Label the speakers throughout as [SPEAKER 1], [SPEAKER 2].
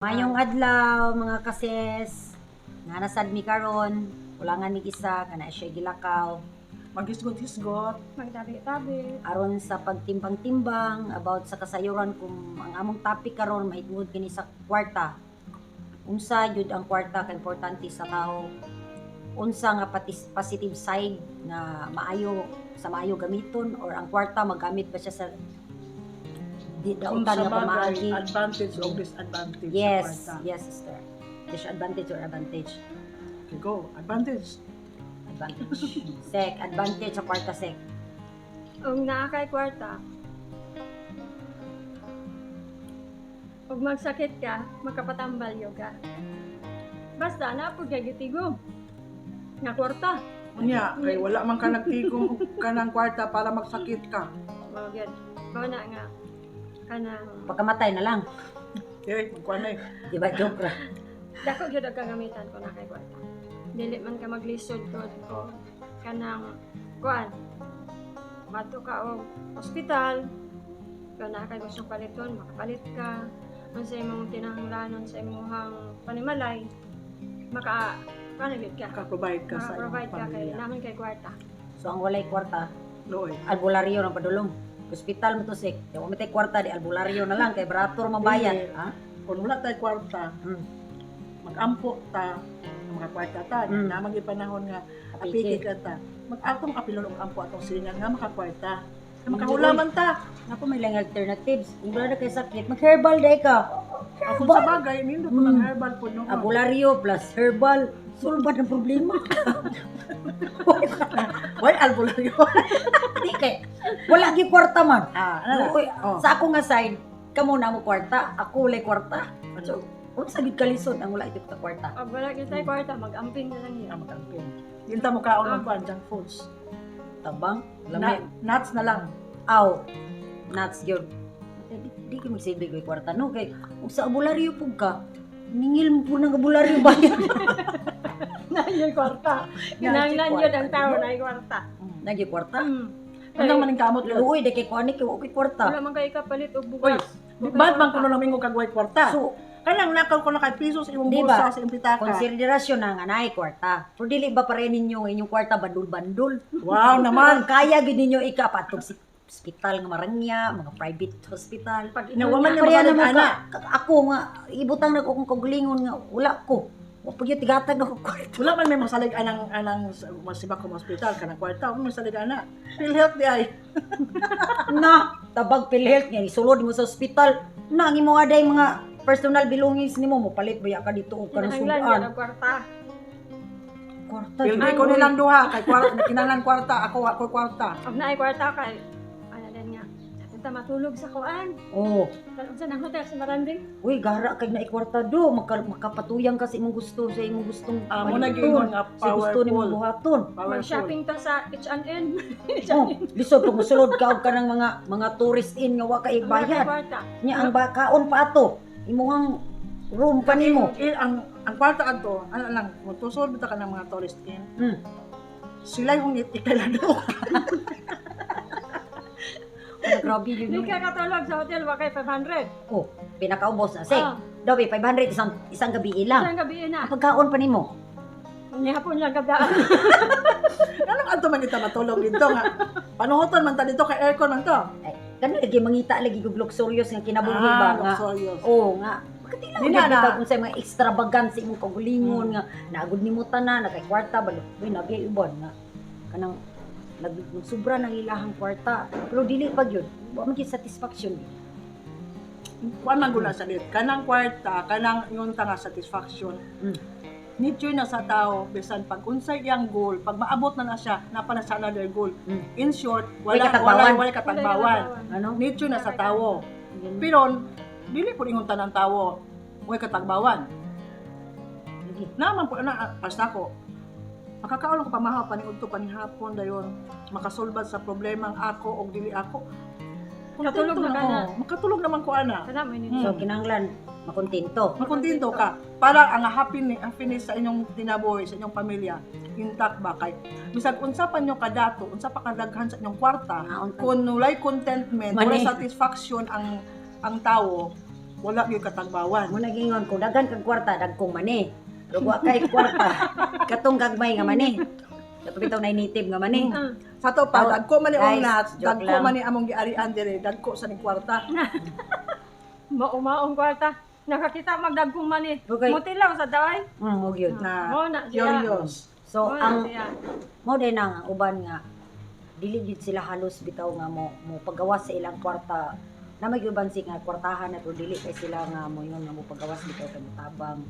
[SPEAKER 1] Mayong adlaw, mga kases. Nga nasad mi karon, kulangan mi isa nga naa siya gilakaw.
[SPEAKER 2] Maghisgot-hisgot.
[SPEAKER 3] Magtabi-tabi.
[SPEAKER 1] Aron sa pagtimbang-timbang about sa kasayuran kung ang among topic karon mahitungod kini sa kwarta. Unsa jud ang kwarta ka importante sa tao? Unsa nga positive side nga maayo sa maayo gamiton or ang kwarta magamit ba siya sa di
[SPEAKER 2] Kung
[SPEAKER 1] dautan
[SPEAKER 2] sa
[SPEAKER 1] nga
[SPEAKER 2] bagay,
[SPEAKER 1] pamaagi?
[SPEAKER 2] advantage o disadvantage
[SPEAKER 1] Yes,
[SPEAKER 2] sa kwarta.
[SPEAKER 1] yes, sister. Disadvantage or advantage?
[SPEAKER 2] Okay, go. Advantage.
[SPEAKER 1] Advantage. Sek, advantage sa kwarta, sek.
[SPEAKER 3] Ug naa kay kwarta. Ug magsakit ka, makapatambal yo ka. Basta naa pud kay gitigom nga kwarta.
[SPEAKER 2] Unya, kay wala man ka nagtigom og kanang kwarta para magsakit ka.
[SPEAKER 3] Mao gyud. Mao na nga kanang
[SPEAKER 1] Pagkamatay na lang.
[SPEAKER 2] Okay, magkuan na eh.
[SPEAKER 1] Di ba, joke ra?
[SPEAKER 3] Dako gyud ang kagamitan ko na kay kwarta. Dili man ka maglisod gud o kanang kuan. Madto ka og ospital, kung naa kay gustong paliton, makapalit ka. Unsa imong tinahanglanon sa imong panimalay, maka kuan gyud ka.
[SPEAKER 2] Maka-provide ka sa imong
[SPEAKER 3] Maka-provide ka kay
[SPEAKER 2] pamilya.
[SPEAKER 3] naman kay kwarta.
[SPEAKER 1] So, ang walay kwarta,
[SPEAKER 2] Looy.
[SPEAKER 1] albularyo ng padulong. Hospital mo to, sek. Di mo tay kwarta, di albularyo na lang. Kay barato ra mabayad.
[SPEAKER 2] Dili.
[SPEAKER 1] Ha?
[SPEAKER 2] Kung wala tay kwarta, magampo ta ng mga kwarta ta. Na panahon nga
[SPEAKER 1] Apiki.
[SPEAKER 2] apiki ka ta. Mag-atong apilon og ampo atong silingan nga makakwarta. Nga makahulaman ta.
[SPEAKER 1] Ako may lang alternatives. Kung wala na kay sakit, mag-herbal day ka.
[SPEAKER 2] Kung sa bagay, nindot mo ng herbal po noon.
[SPEAKER 1] Albularyo plus herbal. Sulbad ang problema.
[SPEAKER 2] Why albularyo?
[SPEAKER 1] Di kay wala gyud kwarta man.
[SPEAKER 2] Ah, ano na?
[SPEAKER 1] Uy,
[SPEAKER 2] Oh.
[SPEAKER 1] sa ako nga side, kamo na mo kwarta, ako walay kwarta. So, unsa gyud kalisod ang wala gyud ta kwarta?
[SPEAKER 3] Og wala gyud tay kwarta, mag-amping na lang yun.
[SPEAKER 2] Ah, mag-amping. Yun ta mo kaon ng kuan, junk foods.
[SPEAKER 1] Tabang,
[SPEAKER 2] Na,
[SPEAKER 1] lami,
[SPEAKER 2] nuts na lang.
[SPEAKER 1] aw, nuts gyud. Di ka magsilbi ko'y kwarta no kay ug sa abularyo pug ka. Ningil mo po ng abularyo bayad.
[SPEAKER 3] Naa kwarta. Kinahanglan yun ang tao na kwarta.
[SPEAKER 1] Nagyo kwarta.
[SPEAKER 2] Anong maning kamot yun?
[SPEAKER 1] Luoy di kay kuani kay wa ko'y kwarta.
[SPEAKER 3] Wala man kay kapalit og
[SPEAKER 2] Uy,
[SPEAKER 3] bugas.
[SPEAKER 2] di bad man kuno namin kag way kwarta.
[SPEAKER 1] So,
[SPEAKER 2] Kanang nakaw ko na kay piso sa imong
[SPEAKER 1] Di
[SPEAKER 2] bulsa
[SPEAKER 1] ba?
[SPEAKER 2] sa imong pitaka.
[SPEAKER 1] Konsiderasyon na nga naay kwarta. Pero dili ba pa rin ninyo ang inyong kwarta bandul-bandul?
[SPEAKER 2] Wow naman.
[SPEAKER 1] Kaya gyud ninyo ikapatog sa ospital nga marangya, mga private hospital.
[SPEAKER 3] Pag
[SPEAKER 2] Nawa man
[SPEAKER 1] Pareha
[SPEAKER 2] niya
[SPEAKER 1] naman
[SPEAKER 2] ana.
[SPEAKER 1] ka, ako nga ibutang na ko akong kaugalingon nga wala ko. Wa pag yun, tigatag ako kwarta.
[SPEAKER 2] Wala man may masalig anang anang masibak ko hospital kanang kwarta, wala may masalig ana. PhilHealth di ay.
[SPEAKER 1] Na, tabag PhilHealth nga isulod mo sa ospital. Na ang imo aday mga personal belongings nimo mo palit ba ka dito og kanang
[SPEAKER 3] Kinahanglan yun
[SPEAKER 1] sudan.
[SPEAKER 3] ang kwarta.
[SPEAKER 1] Kwarta.
[SPEAKER 2] PhilHealth
[SPEAKER 1] jud.
[SPEAKER 2] ko nilang duha kay kwarta kinahanglan kwarta, ako ako kwarta.
[SPEAKER 3] Og naay kwarta kay ano din nga. Punta matulog sa kuan.
[SPEAKER 1] Oh,
[SPEAKER 3] Unsa nang hotel sa Maranding?
[SPEAKER 1] uy gara kay na kwarta do, makapatuyang ka sa imong gusto, sa imong gustong
[SPEAKER 2] Ah, mo na
[SPEAKER 1] paliton,
[SPEAKER 2] giingon nga
[SPEAKER 1] sa gusto nimo
[SPEAKER 2] powerful.
[SPEAKER 1] buhaton.
[SPEAKER 2] Powerful.
[SPEAKER 3] Mag-shopping ta sa H&M.
[SPEAKER 1] Oh, lisod pag musulod ka og kanang mga tourist inn nga wa kay
[SPEAKER 3] Wala kay
[SPEAKER 1] bayad.
[SPEAKER 3] kwarta.
[SPEAKER 1] Nya ang bakaon pa ato. Imuhang room pa nimo.
[SPEAKER 2] Eh, ang kwarta adto, ano lang, mutusod bitaw ka ng mga tourist inn. Sila yung ikaladok.
[SPEAKER 1] Oh, grabe yun.
[SPEAKER 3] Di ka katulog sa hotel wa kay 500.
[SPEAKER 1] Oh, pinakaubos na. Sek,
[SPEAKER 3] Ah,
[SPEAKER 1] daw 500 isang isang gabi ilang.
[SPEAKER 3] isang gabi na.
[SPEAKER 1] Ang pagkaon pa nimo.
[SPEAKER 3] Nihapon lang kabdaan.
[SPEAKER 2] Anong adto man kita matulog dito nga? Panuhuton man ta dito kay aircon man to.
[SPEAKER 1] Ay, kani lagi mangita lagi og luxurious nga kinabuhi ba
[SPEAKER 2] Ah,
[SPEAKER 1] nga.
[SPEAKER 2] luxurious.
[SPEAKER 1] Oh, nga. Makatilaw
[SPEAKER 2] Di
[SPEAKER 1] na
[SPEAKER 2] na na.
[SPEAKER 1] bitaw kung sa mga extravagant sa imong kaugalingon nga naagod nimo tanan nakay kwarta ba, uy nabi uban nga kanang nagsubra ng ilahang kwarta pero dili pa gyud wa man gyud satisfaction.
[SPEAKER 2] Kuan man gula sa lit. Kanang kwarta, kanang ingon ta nga satisfaction. Nature na sa tao bisan pag unsay iyang goal, pag maabot na na siya, napa na sa another goal. In short,
[SPEAKER 1] Walay
[SPEAKER 2] wala
[SPEAKER 1] katagbawan.
[SPEAKER 2] wala wala katagbawan.
[SPEAKER 1] Ano?
[SPEAKER 2] Nature na sa tao. Pero dili pud ingon tanang tao way katagbawan.
[SPEAKER 1] Lagi.
[SPEAKER 2] Naman po na pas ako. Makakaon ko pamahaw paniudto panihapon dayon makasulbad sa problemang ako og dili ako.
[SPEAKER 3] Katulog
[SPEAKER 2] Kontento
[SPEAKER 3] na ka na.
[SPEAKER 2] oh. Makatulog naman ko ana.
[SPEAKER 3] Kana mo
[SPEAKER 1] So kinahanglan makontento.
[SPEAKER 2] Makontento ka. Para ang happiness, happiness sa inyong tinaboy, sa inyong pamilya, intact ba kay bisag unsa pa nyo kadato, unsa pa kadaghan sa inyong kwarta,
[SPEAKER 1] Naon ta-
[SPEAKER 2] kung walay contentment,
[SPEAKER 1] Mani.
[SPEAKER 2] walay satisfaction ang tao, Wala gyud katagbawan.
[SPEAKER 1] Mo nagingon kung daghan kag kwarta, dagkong mani. Pero wa kay kwarta, katong gagmay nga mani. Kato bitaw na native nga mani.
[SPEAKER 2] Sa to pa,
[SPEAKER 1] Oh,
[SPEAKER 2] dagko man ni
[SPEAKER 1] guys,
[SPEAKER 2] ang nuts,
[SPEAKER 1] joke
[SPEAKER 2] dagko
[SPEAKER 1] lang.
[SPEAKER 2] man ni among giarian dire, dagko sa ning kwarta.
[SPEAKER 3] Maumaong kwarta. Nakakita magdagkong mani.
[SPEAKER 1] Okay.
[SPEAKER 3] Mutilaw sa daway.
[SPEAKER 1] Mo gyud.
[SPEAKER 2] Na
[SPEAKER 3] Mo na siya.
[SPEAKER 2] curious.
[SPEAKER 1] So
[SPEAKER 3] Mo na
[SPEAKER 1] ang
[SPEAKER 3] siya.
[SPEAKER 1] mo din ang uban nga dili gyud sila halos bitaw nga mo pagawas sa ilang kwarta na may uban si nga kwartahan na pero dili kay sila nga mo yun nga mo pagawas bitaw kay motabang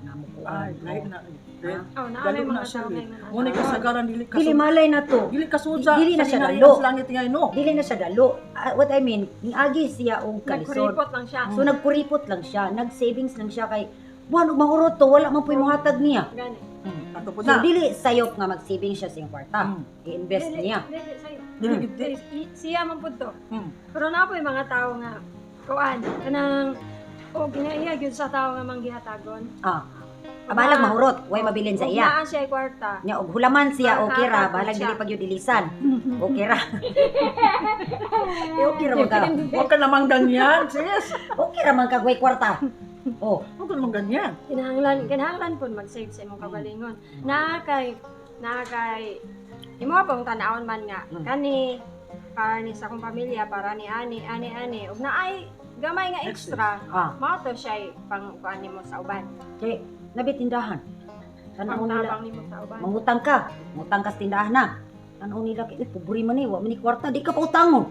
[SPEAKER 1] nga mo kuan.
[SPEAKER 2] Ay, lahi na. Eh,
[SPEAKER 3] Oh, naa
[SPEAKER 2] Dalo
[SPEAKER 3] may
[SPEAKER 2] na
[SPEAKER 3] mga
[SPEAKER 2] siya.
[SPEAKER 3] tao
[SPEAKER 2] Eh.
[SPEAKER 3] nga ingon
[SPEAKER 2] Ngunit
[SPEAKER 3] ana.
[SPEAKER 2] kasagaran dili ka
[SPEAKER 1] Dili malay na to.
[SPEAKER 2] dili kasud sa
[SPEAKER 1] Dili na
[SPEAKER 2] sa
[SPEAKER 1] siya
[SPEAKER 2] ginarian
[SPEAKER 1] dalo.
[SPEAKER 2] sa langit ngay no.
[SPEAKER 1] Dili na siya dalo. Ah, what I mean, niagi siya og kalisod.
[SPEAKER 3] Nagkuripot lang siya.
[SPEAKER 1] So nagkuripot lang siya, nag-savings lang siya kay buwan og mahurot to, wala man pu'y mohatag niya.
[SPEAKER 3] Gani.
[SPEAKER 2] Ato po
[SPEAKER 1] So
[SPEAKER 2] na.
[SPEAKER 1] dili sayop nga mag-saving siya sa iyang kwarta. I-invest
[SPEAKER 3] Dili-
[SPEAKER 1] niya.
[SPEAKER 3] Dili sa'yo.
[SPEAKER 2] Dili gid di.
[SPEAKER 3] Siya man pud to. Pero naa po'y mga tao nga kuan kanang o ginaiya gyud sa tao nga manggihatagon.
[SPEAKER 1] Ah. Abalag mahurot, way mabilin sa
[SPEAKER 3] Ug
[SPEAKER 1] iya.
[SPEAKER 3] naa siya kwarta.
[SPEAKER 1] Nya og hulaman siya okay ra,
[SPEAKER 3] Makakatag
[SPEAKER 1] bahalag
[SPEAKER 3] siya.
[SPEAKER 1] dili pag yun ilisan. Okay ra. Eh, okay ra man ka.
[SPEAKER 2] Huwag ka namang ganyan, sis.
[SPEAKER 1] Okay ra man kag way kwarta. Oh,
[SPEAKER 2] Huwag ka namang ganyan.
[SPEAKER 3] Kinahanglan pud mag-save sa imong kagalingon. Naa kay imo pong tan-awon man nga kani para ni sa akong pamilya, para ni ani ani ani ug naay gamay nga extra, mao to siya pang kuan nimo sa uban.
[SPEAKER 1] Kay nabi tindahan. Tan-aw nila,
[SPEAKER 3] Pangtabang nimo sa uban.
[SPEAKER 1] mangutang ka, mangutang ka sa tindahan na. Tan-aw nila kay uy, pobre man ni, wa man ni kwarta, di ka pa utangon.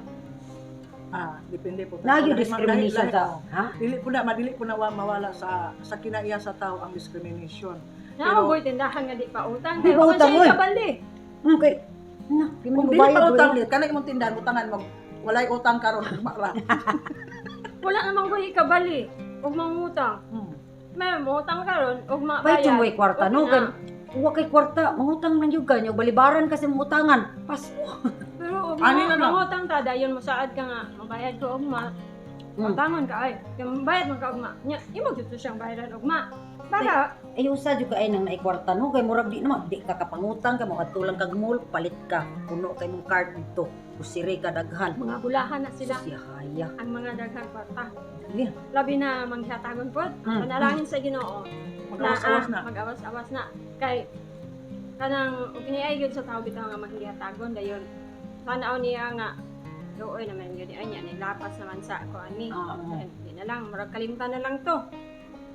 [SPEAKER 2] Ah, depende po.
[SPEAKER 1] Naa gyud
[SPEAKER 2] Lahi-
[SPEAKER 1] discrimination
[SPEAKER 2] lahi-
[SPEAKER 1] sa, ha?
[SPEAKER 2] Dili po na mawala sa kinaiya sa tao ang discrimination.
[SPEAKER 3] Naa
[SPEAKER 2] Pero-
[SPEAKER 3] mo tindahan nga di pa utang.
[SPEAKER 1] Di pa utang,
[SPEAKER 3] oy.
[SPEAKER 1] oy. Kay na, di man
[SPEAKER 2] Kung dili
[SPEAKER 1] mobayad,
[SPEAKER 2] pa
[SPEAKER 1] oy.
[SPEAKER 2] utang li, kanang imong tindahan utangan mo walay utang karon ugma ra.
[SPEAKER 3] Wala namang goy ikabali ug mangutang. May mangutang karon ug
[SPEAKER 1] Pahit
[SPEAKER 3] mabayad.
[SPEAKER 1] yung way kwarta, no?
[SPEAKER 3] Okay
[SPEAKER 1] Kay,
[SPEAKER 3] na.
[SPEAKER 1] wa kay kwarta, mangutang man yun ka, nyo, balibaran kasi mangutangan. Pas,
[SPEAKER 3] Pero og
[SPEAKER 2] Ani na lang.
[SPEAKER 3] mangutang ta dayon mo saad ka nga mabayad ko ugma. Utangon ka ay. Kay mabayad man ka ugma. Nya imo gyud to siyang bayaran ugma. Para
[SPEAKER 1] Ay, usa jud ka ay nang naikwarta no, kay murag di naman, di ka kapangutang ka, mo lang kag mall, palit ka, puno kay mong card dito, kusire ka daghan.
[SPEAKER 3] Mga bulahan na sila
[SPEAKER 1] Siya haya.
[SPEAKER 3] ang mga daghang kwarta.
[SPEAKER 1] Yeah.
[SPEAKER 3] Labi na manghatagon pod. Panalangin sa Ginoo.
[SPEAKER 2] Mag-awas-awas na.
[SPEAKER 3] Mag-awas-awas na. Kay kanang og kiniay gyud sa tao bitaw nga manghihatagon dayon. Tanaw niya nga luoy naman gyud ay niya nilapas naman sa kuan ni.
[SPEAKER 1] Oo.
[SPEAKER 3] Di na lang murag kalimtan na lang to.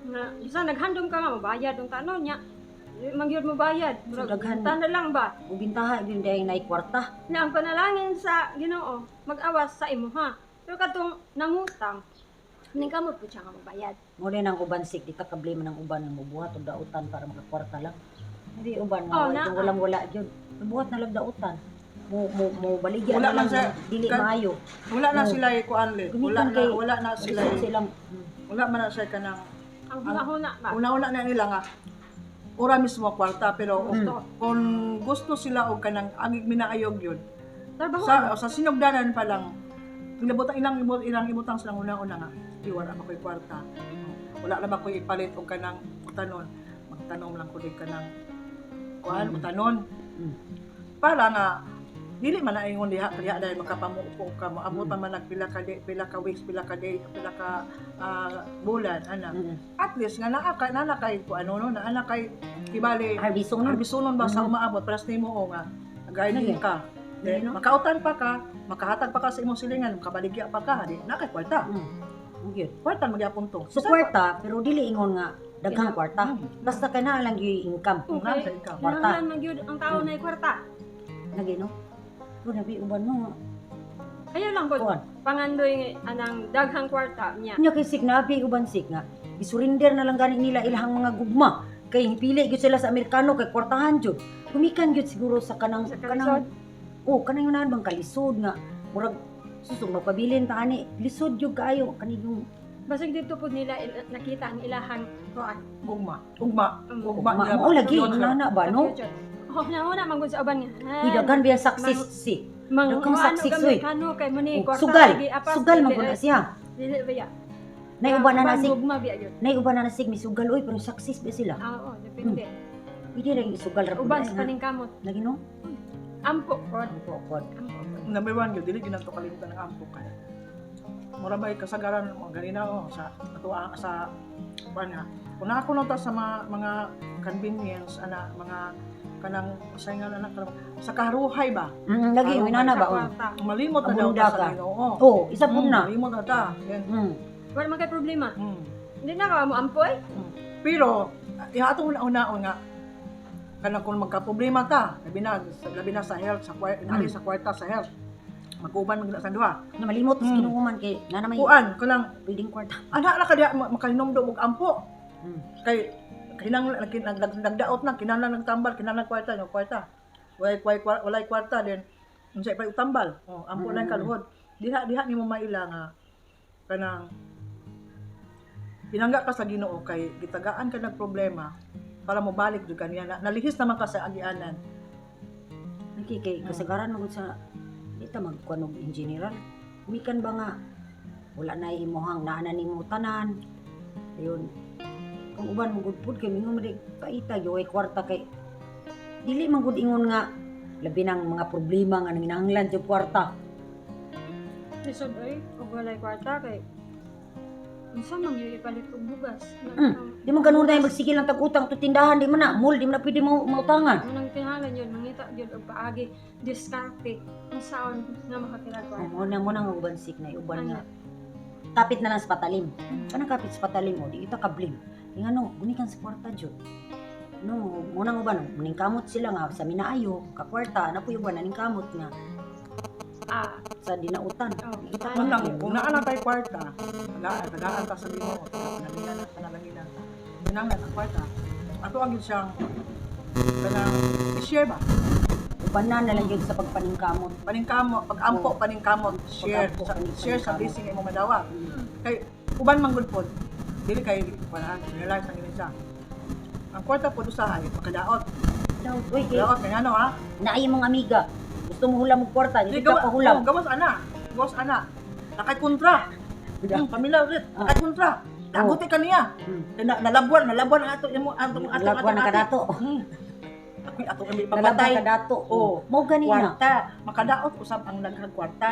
[SPEAKER 3] Nga bisa naghandom ka nga mobayad ang tanaw niya. Di man gyud mo bayad. Murag
[SPEAKER 1] So, daghan.
[SPEAKER 3] kalimtan na lang ba?
[SPEAKER 1] Ubintaha gyud dahil naikwarta.
[SPEAKER 3] Na ang panalangin sa Ginoo mag-awas sa imuha. Pero katong nangutang ning kamot pud siya nga mobayad.
[SPEAKER 1] Mo din ang uban sik, di ka kablema ng uban nga mobuhat og dautan para makakwarta lang. Hindi uban nga
[SPEAKER 3] Oh,
[SPEAKER 1] oh,
[SPEAKER 3] naa.
[SPEAKER 1] walang wala gyud. Buhat na lang dautan. Mo baligya
[SPEAKER 2] Wala
[SPEAKER 1] na lang
[SPEAKER 2] man sa-
[SPEAKER 1] dili maayo.
[SPEAKER 2] Wala na
[SPEAKER 1] Oh.
[SPEAKER 2] sila kuan li. Wala
[SPEAKER 1] Gamiton
[SPEAKER 2] na
[SPEAKER 1] kay-
[SPEAKER 2] wala na sila
[SPEAKER 1] Lisod silang
[SPEAKER 2] wala man na siya kanang
[SPEAKER 3] Ang hunahuna ba?
[SPEAKER 2] una-una na nila nga ora mismo kwarta pero kung gusto sila og kanang agig minaayog yun
[SPEAKER 3] Trabaho.
[SPEAKER 2] sa sinugdanan pa lang ilang ilang ilang ibutang silang una-una nga di wala man ko'y kwarta, wala na ba ko'y ipalit og kanang utanon, magtanom lang ko di kanang kuan utanon para nga dili man na ingon diha diha dahil makapamuupo ka moabot pa man nag pila ka day, pila ka weeks, pila ka day, pila ka bulan ana, at least nga naa kay naa kay kuan no naa kay kibali
[SPEAKER 1] Harbison nun.
[SPEAKER 2] Harbisunon ba sa umaabot para sa nimo o nga guiding
[SPEAKER 1] Lagi.
[SPEAKER 2] ka. Di,
[SPEAKER 1] Lagi, no?
[SPEAKER 2] makautan pa ka, makahatag pa ka sa imong silingan, makabaligya pa ka, di na kay kwarta.
[SPEAKER 1] Gyud.
[SPEAKER 2] Kwarta magyapon to.
[SPEAKER 1] So kwarta, pero dili ingon nga daghang kwarta. Basta kay naa lang gyud income.
[SPEAKER 2] Okay. Sa ikaw.
[SPEAKER 1] Kwarta.
[SPEAKER 3] Kinahanglan man gyud ang tao na kwarta.
[SPEAKER 1] Lagi no. Pero nabi uban mo nga.
[SPEAKER 3] Ayaw lang gud.
[SPEAKER 1] Kuan.
[SPEAKER 3] Pangandoy nga anang daghang kwarta niya.
[SPEAKER 1] Nya kay sik nabi uban sik nga. Isurrender na lang gani nila ilahang mga gugma. Kay pili gyud sila sa Amerikano kay kwartahan jud. Gumikan gyud siguro sa kanang
[SPEAKER 3] Sa
[SPEAKER 1] kanang
[SPEAKER 3] kalisod.
[SPEAKER 1] Oh, kanang yunahan bang kalisod nga murag susong magpabilin ta ani lisod gyud kaayo kani yung
[SPEAKER 3] Basig dito pud nila nakita ang ilahang kuan.
[SPEAKER 2] Ugma. Ugma. Ugma.
[SPEAKER 1] ugma
[SPEAKER 2] nila
[SPEAKER 1] mao
[SPEAKER 2] ba?
[SPEAKER 1] lagi
[SPEAKER 2] Yun sila.
[SPEAKER 1] nana ba no?
[SPEAKER 3] Sa future. Oh, nauna man gud sa uban nga.
[SPEAKER 1] Uy, daghan biya success si.
[SPEAKER 3] Mang
[SPEAKER 1] daghang
[SPEAKER 3] ano
[SPEAKER 1] success,
[SPEAKER 3] kami
[SPEAKER 1] uy.
[SPEAKER 3] kano kay mo ni
[SPEAKER 1] Oh,
[SPEAKER 3] kwarta
[SPEAKER 1] sugal.
[SPEAKER 3] lagi, apas,
[SPEAKER 1] Sugal man
[SPEAKER 3] dili,
[SPEAKER 1] gud na
[SPEAKER 3] eh,
[SPEAKER 1] siya.
[SPEAKER 3] Dili ba ya?
[SPEAKER 1] Nay uban na
[SPEAKER 3] Uban
[SPEAKER 1] nasig,
[SPEAKER 3] gugma biya yun.
[SPEAKER 1] nay uban na nasig misugal oy pero success ba sila?
[SPEAKER 3] Ah, Oo, depende.
[SPEAKER 1] Pwede ra yung isugal ra pud
[SPEAKER 3] Uban
[SPEAKER 1] ay,
[SPEAKER 3] sa
[SPEAKER 1] ha?
[SPEAKER 3] paningkamot.
[SPEAKER 1] Lagi no?
[SPEAKER 3] Ampo pod.
[SPEAKER 1] Ampo pod.
[SPEAKER 3] Ampo pod.
[SPEAKER 2] Number one yun, dili gyud nato kalimutan ang ampo kay. Mura ba kasagaran mo ganina, oh, sa ato sa kuan nga. Kung ako na ta sa mga convenience ana, mga kanang sa nga ana kanang sa karuhay ba.
[SPEAKER 1] Lagi
[SPEAKER 2] Karuhay
[SPEAKER 1] inana
[SPEAKER 3] Sa
[SPEAKER 1] ba, oh.
[SPEAKER 3] kwarta.
[SPEAKER 2] Malimot na daw
[SPEAKER 1] Abunda
[SPEAKER 2] ta sa
[SPEAKER 1] ka.
[SPEAKER 2] Ginoo.
[SPEAKER 1] Oh, isa pud na.
[SPEAKER 2] Malimot na ta. Then,
[SPEAKER 3] Wala man kay problema. Hindi na ka mo ampoy.
[SPEAKER 2] Pero atong una-una nga kanang kung magka-problema ta, labi na sa health, sa sa kwarta sa health. Mag-uban man gid sa duha.
[SPEAKER 1] Na malimot sa Ginoo man kay na may
[SPEAKER 2] Kuan kanang
[SPEAKER 1] pwedeng kwarta.
[SPEAKER 2] ana ra ka diha makahinumdum og ampo. Kay kinang nagdaot na, kinahanglan nagtambal, kinahanglan kwarta, yung kwarta. Walay kwarta then unsay pa utambal. Oh, ampo lang kaluhod. Diha diha nimo maila nga kanang pinangga ka sa Ginoo kay gitagaan ka ng problema para mobalik jud kaniya. Nalihis naman ka sa agianan.
[SPEAKER 1] Lagi kay kasagaran man gud sa di ta magkuan og engineer. Mikan ba nga wala na imuhang naa na nimo tanan. Ayun. Kung uban mo gud pud kay mingon man di paita gyud way kwarta kay dili man gud ingon nga labi ng mga problema nga nanginahanglan sa kwarta.
[SPEAKER 3] Lisod oy, og walay kwarta kay unsa man gyud ipalit og bugas.
[SPEAKER 1] Di man ganun na magsigil lang tag-utang to tindahan, di man na mall, di man na pwede mo mautangan.
[SPEAKER 3] Unang kinahanglan yun, mangita yun og paagi, diskarte, unsaon nga makapila kwarta.
[SPEAKER 1] Mo na mo na nga uban sik na uban nga. Kapit na lang sa patalim. Kanang kapit sa patalim mo, di ita kablim. Kaya ngano, gunikan sa kwarta jud. No, muna nga uban, maningkamot sila nga sa minaayo, kakwarta, na po uban naningkamot nga sa dinautan.
[SPEAKER 3] Oh,
[SPEAKER 1] Di ita
[SPEAKER 2] Kung
[SPEAKER 1] kablim.
[SPEAKER 2] kung naa na tay kwarta, tagaan tagaan ta sa Ginoo, panalanginan panalanginan ta. Kinahanglan ang kwarta. Ato ang gyud siyang kanang i-share ba?
[SPEAKER 1] Uban na na lang yun sa pagpaningkamot.
[SPEAKER 2] Paningkamot, pag-ampo, paningkamot, share,
[SPEAKER 1] Pag-ampo,
[SPEAKER 2] sa, share sa
[SPEAKER 1] paningkamot.
[SPEAKER 2] blessing imong madawa. Kay uban man gud pod, dili kay wala realize ang gini siya. Ang kwarta pod usahay makadaot.
[SPEAKER 1] Daw, uy, kay
[SPEAKER 2] Daot kay ano ha?
[SPEAKER 1] naay mong amiga. Gusto mo hulam og kwarta, di
[SPEAKER 2] Di
[SPEAKER 1] ka
[SPEAKER 2] gawa,
[SPEAKER 1] pahulam.
[SPEAKER 2] oh, gawas ana. Gawas ana. Nakay kontra. Pamilya ulit. Nakay kontra. Dagot ka niya. Kay nalabuan, nalabuan ang ato imo ato ato
[SPEAKER 1] Nalabuan na ka dato.
[SPEAKER 2] Ako'y ato kami
[SPEAKER 1] Nalabuan
[SPEAKER 2] papatay.
[SPEAKER 1] ka dato.
[SPEAKER 2] Oh.
[SPEAKER 1] Mo gani na.
[SPEAKER 2] Kwarta. Makadaot usab ang daghang kwarta.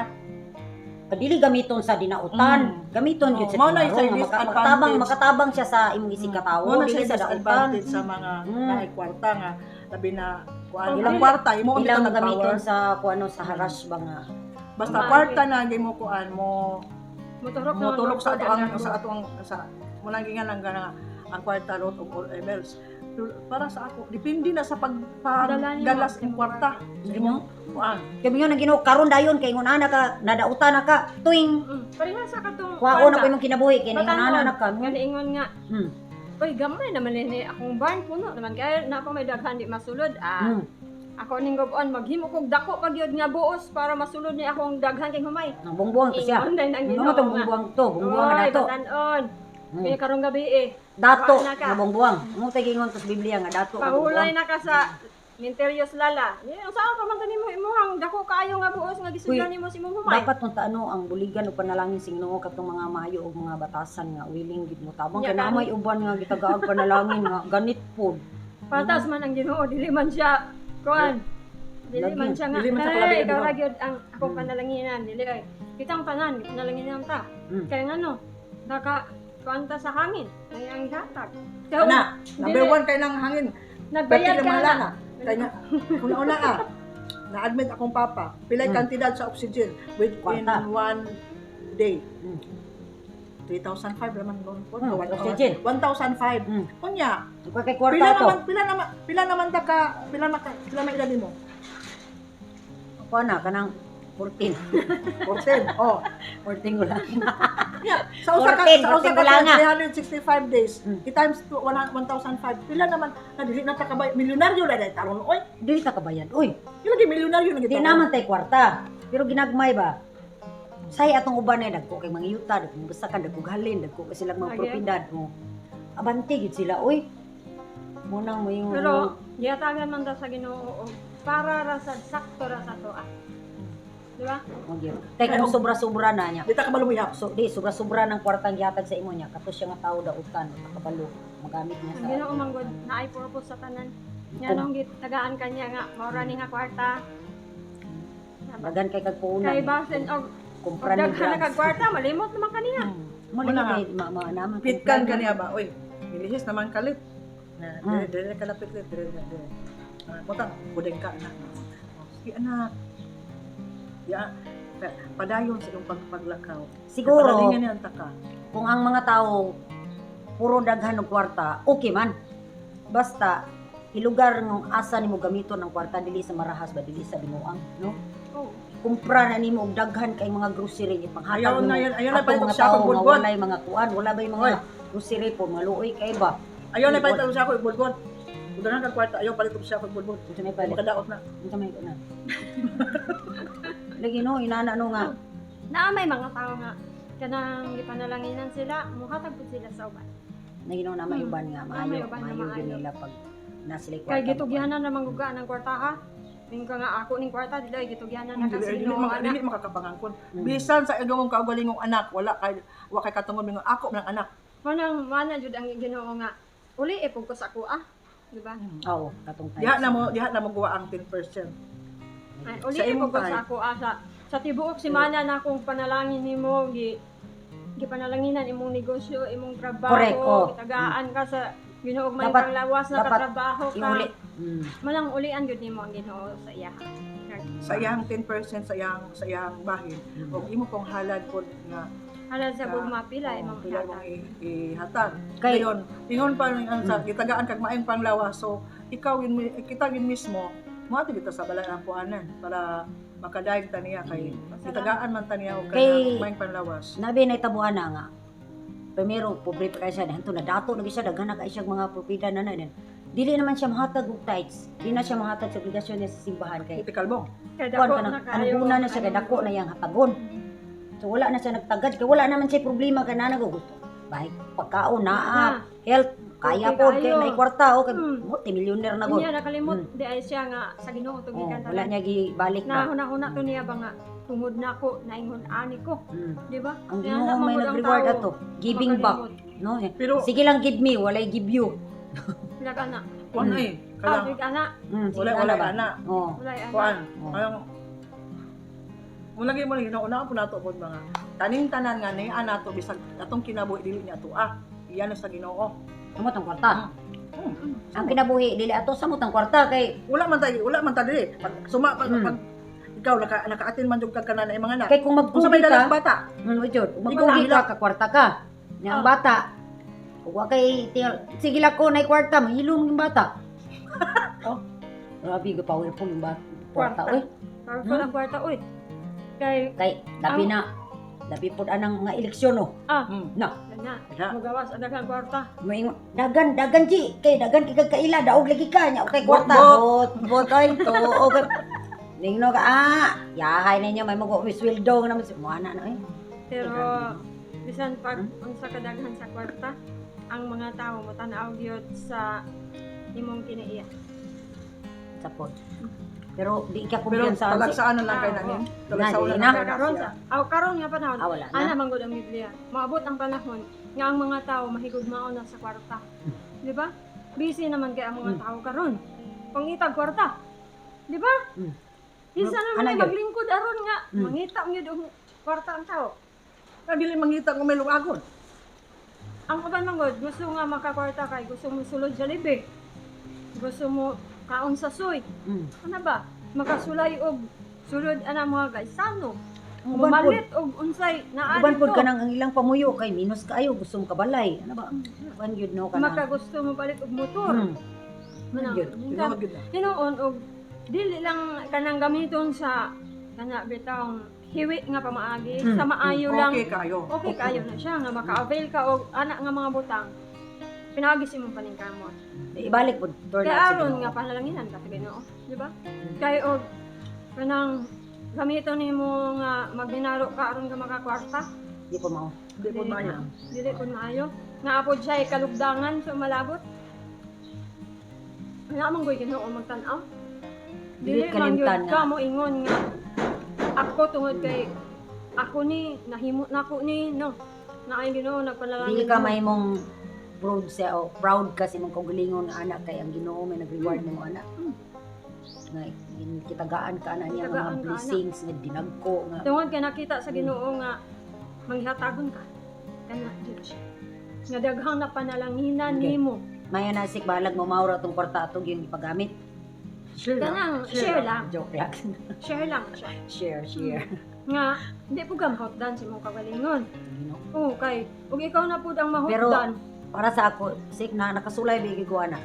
[SPEAKER 1] Dili gamiton sa dinautan, gamiton gyud
[SPEAKER 2] Oh,
[SPEAKER 1] sa
[SPEAKER 2] mao na
[SPEAKER 1] tinarong
[SPEAKER 2] sa
[SPEAKER 1] nga makatabang
[SPEAKER 2] disadvantage.
[SPEAKER 1] makatabang siya sa imong isig katawo,
[SPEAKER 2] Mao na
[SPEAKER 1] dili
[SPEAKER 2] siya
[SPEAKER 1] sa dautan.
[SPEAKER 2] disadvantage sa mga naay kwarta nga labi na kuan
[SPEAKER 3] Oh,
[SPEAKER 2] ilang
[SPEAKER 3] dili-
[SPEAKER 2] kwarta imo ang
[SPEAKER 1] Ilang
[SPEAKER 2] bitong
[SPEAKER 1] gamiton
[SPEAKER 2] power.
[SPEAKER 1] sa kuano sa harash ba nga.
[SPEAKER 2] Basta
[SPEAKER 3] Kumari.
[SPEAKER 2] kwarta na gimo kuan mo
[SPEAKER 3] Motorok
[SPEAKER 2] mo tulok sa ato ang sa ato ang sa munang gingan ang gana ang kwarta root of all evils. Pero para sa ako, depende na sa
[SPEAKER 3] Dala nimo.
[SPEAKER 2] pagdalas imong kwarta sa imong kuan.
[SPEAKER 1] Kay mingon ang Ginoo karon dayon kay ingon ana ka nadautan na ka tuing
[SPEAKER 3] Pareha sa katong
[SPEAKER 1] kuwaon na ko imong kinabuhi kay ingon
[SPEAKER 3] Batanon.
[SPEAKER 1] ana na ka.
[SPEAKER 3] Nga niingon nga, uy, gamay naman ni akong barn puno naman kaya na pa may daghan di masulod. Ako ning gobon maghimo kog dako pag yun nga buos para masulod ni akong daghan kay humay.
[SPEAKER 1] Ang bungbuang to siya.
[SPEAKER 3] Ingon din ang
[SPEAKER 1] Ano
[SPEAKER 3] Ginoo
[SPEAKER 1] tong
[SPEAKER 3] nga.
[SPEAKER 1] bungbuang to, bungbuang nga
[SPEAKER 3] Uy,
[SPEAKER 1] dato.
[SPEAKER 3] batanon. Kaya karong gabi eh.
[SPEAKER 1] Dato
[SPEAKER 3] Kuhaan na ka.
[SPEAKER 1] nga bungbuang. Mo tay gingon to sa Biblia nga dato nga
[SPEAKER 3] Pahulay
[SPEAKER 1] bungbuang.
[SPEAKER 3] na ka sa Minterios Lala. Yan, saan pa man nimo imuhang dako kaayo nga buos nga gisudlan nimo sa imong humay.
[SPEAKER 1] Dapat kung taano ang buligan o panalangin sa Ginoo katong mga maayo og mga batasan nga willing gid mo tabang
[SPEAKER 3] Nya,
[SPEAKER 1] kay naa may uban nga gitagaag panalangin nga ganit pod.
[SPEAKER 3] Patas man ang Ginoo, dili man siya kuan. Dili
[SPEAKER 1] Lagi.
[SPEAKER 3] man siya nga.
[SPEAKER 2] Dili man siya
[SPEAKER 3] "Hey,
[SPEAKER 2] palabi,
[SPEAKER 3] ikaw
[SPEAKER 2] Ginoo."
[SPEAKER 3] ra gyud ang akong panalanginan, dili oy. Kitang tanan, panalanginan ta. Kaya ngano, naka kuan ta sa hangin, ay ang gatag. Kaya
[SPEAKER 2] Ana, number
[SPEAKER 3] dili.
[SPEAKER 2] one kay nang hangin.
[SPEAKER 3] Nagbayad
[SPEAKER 2] Pwede
[SPEAKER 3] ka
[SPEAKER 2] na
[SPEAKER 3] na.
[SPEAKER 2] na. Kay na kung nauna ka, na-admit akong papa, pilay kantidad sa oxygen within
[SPEAKER 1] Kwarta.
[SPEAKER 2] one day. 3,005 naman noon po.
[SPEAKER 1] Oxygen.
[SPEAKER 2] 1,005. Kunya,
[SPEAKER 1] Kung kay kwarta
[SPEAKER 2] pila
[SPEAKER 1] to.
[SPEAKER 2] naman, pila naman, pila naman ta ka, pila na ka, pila man edad nimo?
[SPEAKER 1] Kuha na kanang 14.
[SPEAKER 2] 14. Oh.
[SPEAKER 1] 14 ko lang.
[SPEAKER 2] Yeah, sa usa ka
[SPEAKER 1] 14,
[SPEAKER 2] sa usa
[SPEAKER 1] 14
[SPEAKER 2] ka
[SPEAKER 1] ko lang, ah.
[SPEAKER 2] 365 days, i-times to 1,005. Pila naman na dili na ta kabay milyonaryo na dai taron oy.
[SPEAKER 1] Dili ta kabayan. Uy,
[SPEAKER 2] Pila gi milyonaryo na
[SPEAKER 1] di
[SPEAKER 2] gid
[SPEAKER 1] naman tay kwarta. Pero ginagmay ba? Say atong uban ay dagko kay mga yuta, dagko basta kan dagko halin, dagko kay silang mga
[SPEAKER 3] Lagi.
[SPEAKER 1] propiedad mo. Abante gid sila, uy. Munang mo yung
[SPEAKER 3] Pero gihatagan man ta sa Ginoo og para ra sa sakto ra sa toa. Di ba?
[SPEAKER 1] Mo gyud. Kay kung sobra-sobra na niya.
[SPEAKER 2] Di ta kabalo mihap.
[SPEAKER 1] So di sobra-sobra ng kwartang gihatag sa imo niya kato siya nga tawo dautan o kabalo magamit niya
[SPEAKER 3] Ang
[SPEAKER 1] sa
[SPEAKER 3] Ginoo man gud naay purpose sa tanan. Nga nung gitagaan kanya nga maura ni nga kwarta.
[SPEAKER 1] Bagan kay kag puhunan.
[SPEAKER 3] Kay basin og
[SPEAKER 1] Kumpra ni
[SPEAKER 3] Pag daghan na
[SPEAKER 1] drugs.
[SPEAKER 3] kag kwarta, malimot naman kaniya.
[SPEAKER 1] Mo
[SPEAKER 2] Wala
[SPEAKER 1] lagi
[SPEAKER 2] nga.
[SPEAKER 1] kay ma, ma, naman
[SPEAKER 2] Pitkan ka niya ba? Uy, nilihis naman kalit. Na, dire dire ka lapit lit, dire dire. Dire. Ah, butang pudeng ka anak. Oh, sige anak. Ya, padayon sa iyong pagpaglakaw.
[SPEAKER 1] Siguro
[SPEAKER 2] Padalingan niya ang taka.
[SPEAKER 1] Kung ang mga tao puro daghan og kwarta, okay man. Basta ilugar ng asa nimo gamiton ang kwarta, dili sa marahas ba, dili sa binuang, no?
[SPEAKER 3] Oh.
[SPEAKER 1] Kumpra na nimo og daghan kay mga grocery ipanghatag
[SPEAKER 2] Ayaw
[SPEAKER 1] nimo
[SPEAKER 2] na yan, ayaw na
[SPEAKER 1] atong
[SPEAKER 2] palit og
[SPEAKER 1] mga
[SPEAKER 2] sako
[SPEAKER 1] tao nga
[SPEAKER 2] bulbon.
[SPEAKER 1] walay mga kuan, wala bay mga
[SPEAKER 2] Oy.
[SPEAKER 1] grocery po, maluoy kay ba.
[SPEAKER 2] Ayaw na palit og sako bulbon. Kung daghan kag kwarta, ayaw palit og sako bulbon.
[SPEAKER 1] Unsa may palit?
[SPEAKER 2] Makadaot na.
[SPEAKER 1] Unsa may kuan? Lagi no, inana no nga.
[SPEAKER 3] Naa may mga tao nga kanang gipanalanginan sila, muhatag pud sila sa uban.
[SPEAKER 1] Nagino na may uban nga
[SPEAKER 3] Naa may
[SPEAKER 1] maayo,
[SPEAKER 3] uban nga
[SPEAKER 1] maayo gyud
[SPEAKER 3] maayo.
[SPEAKER 1] nila pag na sila
[SPEAKER 3] Kay
[SPEAKER 1] kwarta.
[SPEAKER 3] gitugyanan na manggugaan ang kwarta ha. Ming ka nga ako ning kwarta dili ay gitugyanan na ka sa
[SPEAKER 2] Dili
[SPEAKER 3] Ginoo
[SPEAKER 2] maka
[SPEAKER 3] ana.
[SPEAKER 2] dili makakapangangkon. Bisan sa imong kaugalingong anak, wala kay wa kay katungod mingon ako man ang anak.
[SPEAKER 3] Manang mana jud ang Ginoo nga uli e pug ko sa ako ah. Di ba?
[SPEAKER 1] Oo, katong tayo.
[SPEAKER 2] Diha na mo guwa ang 10%.
[SPEAKER 3] Ay, uli
[SPEAKER 2] Sa
[SPEAKER 3] e
[SPEAKER 2] imong
[SPEAKER 3] pug ko
[SPEAKER 2] tayo.
[SPEAKER 3] sa ako ah sa tibuok semana na akong panalangin nimo gipanalanginan imong negosyo, imong trabaho,
[SPEAKER 1] Correct, oh.
[SPEAKER 3] gitagaan ka sa Ginoo may
[SPEAKER 1] Dapat-
[SPEAKER 3] panglawas na
[SPEAKER 1] dapat
[SPEAKER 3] katrabaho ka.
[SPEAKER 1] Iuli.
[SPEAKER 3] Malang ulian gyud nimo ang Ginoo sa iya.
[SPEAKER 2] Sa iyang 10% sa iyang bahin og imo pong halad pod nga
[SPEAKER 3] Halad sa gugma pila imong
[SPEAKER 2] pila imong
[SPEAKER 3] ihatag.
[SPEAKER 2] ihatag.
[SPEAKER 1] Kay-
[SPEAKER 2] Dayon, ingon pa rin ang sa gitagaan kag maayong panglawas. So ikaw yun, kita yun mismo moadto kita sa balay ang puanan para makadaig ta niya kay gitagaan man ta niya og
[SPEAKER 1] Kay-
[SPEAKER 2] kanang maayong panglawas.
[SPEAKER 1] Nabi na itabuan na nga. Primero, pobre pa kay siya. Hanto na dato na siya, daghan na kay siya mga propiedad na na. Dili naman siya mahatag og tithes. Di na siya mahatag sa obligasyon niya sa simbahan kay
[SPEAKER 2] Iti kalbong.
[SPEAKER 3] Kay
[SPEAKER 1] kuan
[SPEAKER 3] dako
[SPEAKER 1] ka
[SPEAKER 3] na
[SPEAKER 1] na,
[SPEAKER 3] kayo.
[SPEAKER 1] ano na siya kay dako na yang hatagon. So wala na siya nagtagad kay wala naman siya problema kay nana ko gusto. Bahay pagkaon naa, health kaya
[SPEAKER 3] Okay
[SPEAKER 1] pod kay
[SPEAKER 3] kaayo.
[SPEAKER 1] nay kwarta o kay multi-millionaire na gud.
[SPEAKER 3] Unya nakalimot di ay siya nga sa Ginoo
[SPEAKER 1] Oh,
[SPEAKER 3] tugikan
[SPEAKER 1] wala
[SPEAKER 3] tanan.
[SPEAKER 1] niya gibalik
[SPEAKER 3] Na
[SPEAKER 1] ba.
[SPEAKER 3] huna-huna to niya ba nga tungod na ako naingon ani ko, di ba?
[SPEAKER 1] Ang
[SPEAKER 3] Kaya
[SPEAKER 1] Ginoo
[SPEAKER 3] na
[SPEAKER 1] may
[SPEAKER 3] man gud ang
[SPEAKER 1] nag-reward
[SPEAKER 3] tao,
[SPEAKER 1] ato. Giving back,
[SPEAKER 3] makalimot.
[SPEAKER 1] no?
[SPEAKER 2] Pero
[SPEAKER 1] Sige lang give me, walay give you.
[SPEAKER 3] Wala ka na.
[SPEAKER 2] kuan ay
[SPEAKER 3] Ah,
[SPEAKER 2] kalang
[SPEAKER 3] big ana.
[SPEAKER 1] Sige,
[SPEAKER 2] wala
[SPEAKER 1] ana
[SPEAKER 2] wala
[SPEAKER 1] ba?
[SPEAKER 2] ana.
[SPEAKER 1] Oh.
[SPEAKER 3] Wala ana.
[SPEAKER 2] Kuan.
[SPEAKER 1] Oh.
[SPEAKER 2] Ayong Mula gyud mo ginauna po nato pod mga taning tanan nga ni nato bisag atong kinabuhi dili niya ato ah. Iyan na sa Ginoo.
[SPEAKER 1] Samot ang kwarta. Ang kinabuhi dili ato samot ang kwarta kay
[SPEAKER 2] Wala man ta dili. Pag suma pag, pag ikaw naka-attend man jud kag kanan ay mga anak.
[SPEAKER 1] Kay kung
[SPEAKER 2] Unsa
[SPEAKER 1] magkugi
[SPEAKER 2] may dala
[SPEAKER 1] ka,
[SPEAKER 2] sa bata?
[SPEAKER 1] Jud, kung magkugi
[SPEAKER 2] Ikaw
[SPEAKER 1] ka, kakwarta ka. Nya ang bata. Kung wa kay sige lang ko nay kwarta, mahilom yung bata. Oh. Grabe ga powerful yung bata. Kwarta
[SPEAKER 3] Kwarta.
[SPEAKER 1] oy.
[SPEAKER 3] Powerful ang kwarta oy. Kay
[SPEAKER 1] Kay labi na labi pod anang mga eleksyon oh. Na,
[SPEAKER 3] na
[SPEAKER 2] Diha.
[SPEAKER 3] mugawas ang daghang kwarta.
[SPEAKER 1] moingon dagan dagan ji kay dagan kay kag kaila daog lagi ka nya kay kwarta.
[SPEAKER 2] Bot,
[SPEAKER 1] Bot bot oy tuo ka. Ningno ka ah, yahay ninyo may mo sweldo nga naman mo ana na oy.
[SPEAKER 3] Pero bisan pag unsa kadaghan sa kwarta, ang mga tao mo tan-aw gyud sa imong kinaiya.
[SPEAKER 1] Sa pod. Pero di ka
[SPEAKER 2] Pero
[SPEAKER 1] kumpiyansa.
[SPEAKER 2] talagsaan na lang kay nanin. Talagsaan
[SPEAKER 1] Na,
[SPEAKER 2] na
[SPEAKER 1] di
[SPEAKER 2] lang
[SPEAKER 1] na.
[SPEAKER 2] kay
[SPEAKER 3] Karon
[SPEAKER 2] na.
[SPEAKER 3] sa aw karon nga panahon.
[SPEAKER 1] Ah, wala na.
[SPEAKER 3] Ana man gud ang Biblia. Maabot ang panahon nga ang mga tao mahigugmaon na sa kwarta. Di ba? Busy naman kay ang mga tao karon. Pangitag kwarta. Di ba? Isa naman
[SPEAKER 1] Ana
[SPEAKER 3] ay
[SPEAKER 1] gyud.
[SPEAKER 3] maglingkod aron nga mangita gyud og kwarta ang tao.
[SPEAKER 2] Na dili mangita kung may luagon.
[SPEAKER 3] Ang uban man gud gusto nga makakwarta kay gusto mo sulod sa libe. Gusto mo kaon sa soy. Ano ba? Makasulay og sulod ana mga gaisano.
[SPEAKER 1] Ang uban pod,
[SPEAKER 3] Mamalit og unsay naa
[SPEAKER 1] uban pod
[SPEAKER 3] dito.
[SPEAKER 1] kanang ang ilang pamuyo kay minus kaayo gusto mo kabalay. Ano ba? Kuan gyud no kanang.
[SPEAKER 3] Makagusto mo palit og motor. Manang,
[SPEAKER 1] Yun.
[SPEAKER 3] minsan,
[SPEAKER 2] Tinuod gyud na.
[SPEAKER 3] Hinuon og dili lang kanang gamiton sa kana bitawng hiwi nga pamaagi sa maayo lang.
[SPEAKER 2] Okay kayo.
[SPEAKER 3] Okay kayo na siya nga maka-avail ka og ana nga mga butang. Pinaagi sa imong paningkamot.
[SPEAKER 1] Ibalik pod turn
[SPEAKER 3] Kay
[SPEAKER 1] out sa
[SPEAKER 3] aron
[SPEAKER 1] Ginoo.
[SPEAKER 3] nga panalanginan ka sa Ginoo, di ba? Kay og kanang gamiton nimo nga magbinaro ka aron ka makakwarta,
[SPEAKER 1] Di po mao.
[SPEAKER 2] Di po maayo.
[SPEAKER 3] Dili pud maayo. Nga apod siya kalugdangan sa malabot. Wala man goy Ginoo magtan-aw.
[SPEAKER 1] Dili
[SPEAKER 3] Dili man gyud
[SPEAKER 1] kalimtan
[SPEAKER 3] ka
[SPEAKER 1] nga.
[SPEAKER 3] mo ingon nga ako tungod kay ako ni nahimo nako ni no. Naay Ginoo nagpanalangin.
[SPEAKER 1] Dili ka
[SPEAKER 3] mo.
[SPEAKER 1] mahimong proud sa o proud ka sa imong kaugalingon nga anak kay ang Ginoo may nag-reward nimo anak. Nga kitagaan ka na niya nga
[SPEAKER 3] Kitagaan
[SPEAKER 1] mga
[SPEAKER 3] ka ana.
[SPEAKER 1] blessings nga dinagko nga.
[SPEAKER 3] Tungod kay nakita sa Ginoo nga manghatagon ka. Kana jud siya. Nga daghang na panalanginan nimo.
[SPEAKER 1] Maya na sik balag mo maura tong kwarta atong yung ipagamit.
[SPEAKER 2] Share lang.
[SPEAKER 3] Kanang share lang.
[SPEAKER 1] Joke lang.
[SPEAKER 3] Share lang siya.
[SPEAKER 1] Share, share.
[SPEAKER 3] Nga hindi po ka mahutdan sa imong kagalingon.
[SPEAKER 1] You know?
[SPEAKER 3] Oo, kay ug ikaw na pud ang
[SPEAKER 1] Pero-
[SPEAKER 3] mahutdan.
[SPEAKER 1] Para sa ako, sik na nakasulay ba giguana.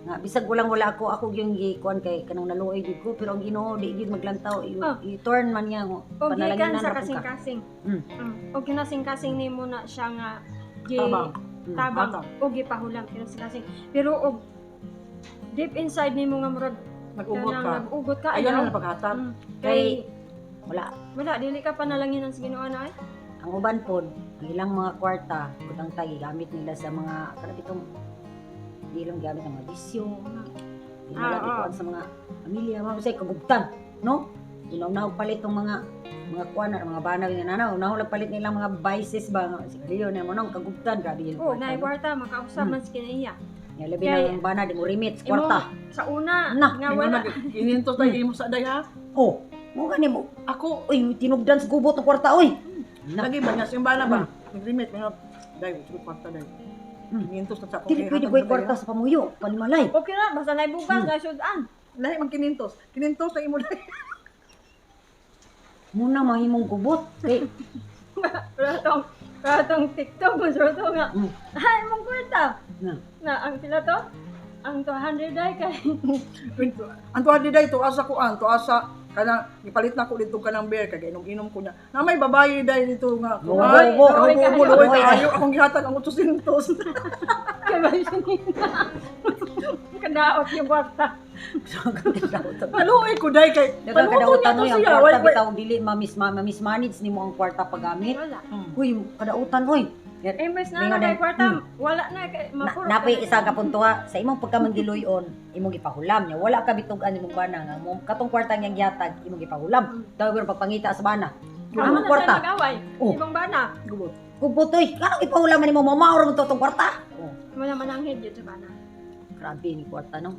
[SPEAKER 1] Nga bisag walang wala ako, ako yung gikuan kay kanang naluoy gid ko, pero ang Ginoo di gid maglantaw, i-turn man niya ngo.
[SPEAKER 3] O gikan
[SPEAKER 1] Panalanginan
[SPEAKER 3] sa
[SPEAKER 1] ra pud ka.
[SPEAKER 3] kasing-kasing. O kinasing-kasing nimo na siya nga gi
[SPEAKER 2] Tabang.
[SPEAKER 3] Tabang
[SPEAKER 2] Tabang.
[SPEAKER 3] o gipahulam kinasing-kasing. Pero og deep inside nimo nga murag
[SPEAKER 2] Nag-ugot
[SPEAKER 3] kanang
[SPEAKER 2] ka.
[SPEAKER 3] nag-ugot ka,
[SPEAKER 2] Ayaw
[SPEAKER 3] ayaw.
[SPEAKER 2] na paghatag.
[SPEAKER 3] Kay
[SPEAKER 1] Kay wala.
[SPEAKER 3] Wala, dili ka panalanginan sa Ginoo na ay.
[SPEAKER 1] Ang uban pod, ang ilang mga kwarta, butang tay gamit nila sa mga kanang itong di lang gamit ang mga bisyo. Di nila ikuan sa mga pamilya, mga say kagubtan, no? Inaw palit tong mga kuan na mga bana nga nana, unaw lang palit nilang mga vices ba nga sigarilyo na mo nang kagubtan, grabe yun.
[SPEAKER 3] Oh, naay kwarta makausab man sa kinaiya.
[SPEAKER 1] Nga labi na ang bana di mo remit sa kwarta.
[SPEAKER 3] Sa una
[SPEAKER 1] Na,
[SPEAKER 3] nga wala.
[SPEAKER 2] Inintos na imo sa day ha.
[SPEAKER 1] Oh, mo gani mo.
[SPEAKER 2] Ako,
[SPEAKER 1] Uy, tinugdan sa gubot ng kwarta oy. Na,
[SPEAKER 2] lagi ba niya sa bana ba? Nag-remit mga day, sige kwarta day. Inintos na sa akong
[SPEAKER 1] Dili pwede
[SPEAKER 2] ihatag
[SPEAKER 1] ko'y
[SPEAKER 2] sa day,
[SPEAKER 1] kwarta
[SPEAKER 2] ha.
[SPEAKER 1] sa pamuyo, panimalay.
[SPEAKER 3] Okay na, basta naay bugas, naay sudan.
[SPEAKER 2] Lahi man kinintos. Kinintos na imo day.
[SPEAKER 1] Muna mahimong gubot. Kay
[SPEAKER 3] Pero tong TikTok mo to nga. Ay, mong kwarta.
[SPEAKER 1] Na.
[SPEAKER 3] Na ang pila to? Ang 200 ay kay
[SPEAKER 2] Ang tuwa di day tuwa sa kuan, tuwa sa kanang gipalit na ko dito kanang beer kay inom-inom ko niya. Na may babae day dito nga.
[SPEAKER 1] Ubo,
[SPEAKER 2] Ay,
[SPEAKER 1] ubo.
[SPEAKER 2] ubo, ubo,
[SPEAKER 1] Luoy
[SPEAKER 2] luoy kaayo akong gihatag ang 800.
[SPEAKER 3] Kay ba siya Kadaot yung kwarta.
[SPEAKER 2] Maluoy ko day kay
[SPEAKER 1] Daghang
[SPEAKER 2] paluto niya
[SPEAKER 1] kadautan
[SPEAKER 2] to
[SPEAKER 1] mo ang
[SPEAKER 2] siya.
[SPEAKER 1] kwarta
[SPEAKER 2] Why, why?
[SPEAKER 1] bitaw dili ma-mismanage nimo ang kwarta paggamit.
[SPEAKER 3] Wala.
[SPEAKER 1] Uy, kadautan oy.
[SPEAKER 3] Imbes na
[SPEAKER 1] Lingon
[SPEAKER 3] na kay
[SPEAKER 1] na-
[SPEAKER 3] kwarta, wala na kay
[SPEAKER 1] Na,
[SPEAKER 3] mapuro.
[SPEAKER 1] napay isa ka punto ha, sa imong pagkamangiluyon, imong gipahulam niya. Wala ka bitug-an imong bana nga mo katong kwarta niyang gihatag, imong gipahulam. Daw pero pagpangita sa bana.
[SPEAKER 3] Amo
[SPEAKER 1] Among
[SPEAKER 3] na
[SPEAKER 1] kwarta.
[SPEAKER 3] sa mag-away.
[SPEAKER 1] Oh.
[SPEAKER 3] Ibang bana.
[SPEAKER 2] Gubot.
[SPEAKER 1] Gubot oy, kanang ipahulam man nimo mamaor mo to tong kwarta. Oh,
[SPEAKER 3] Wala mananghid yun sa bana.
[SPEAKER 1] grabe ni kwarta no.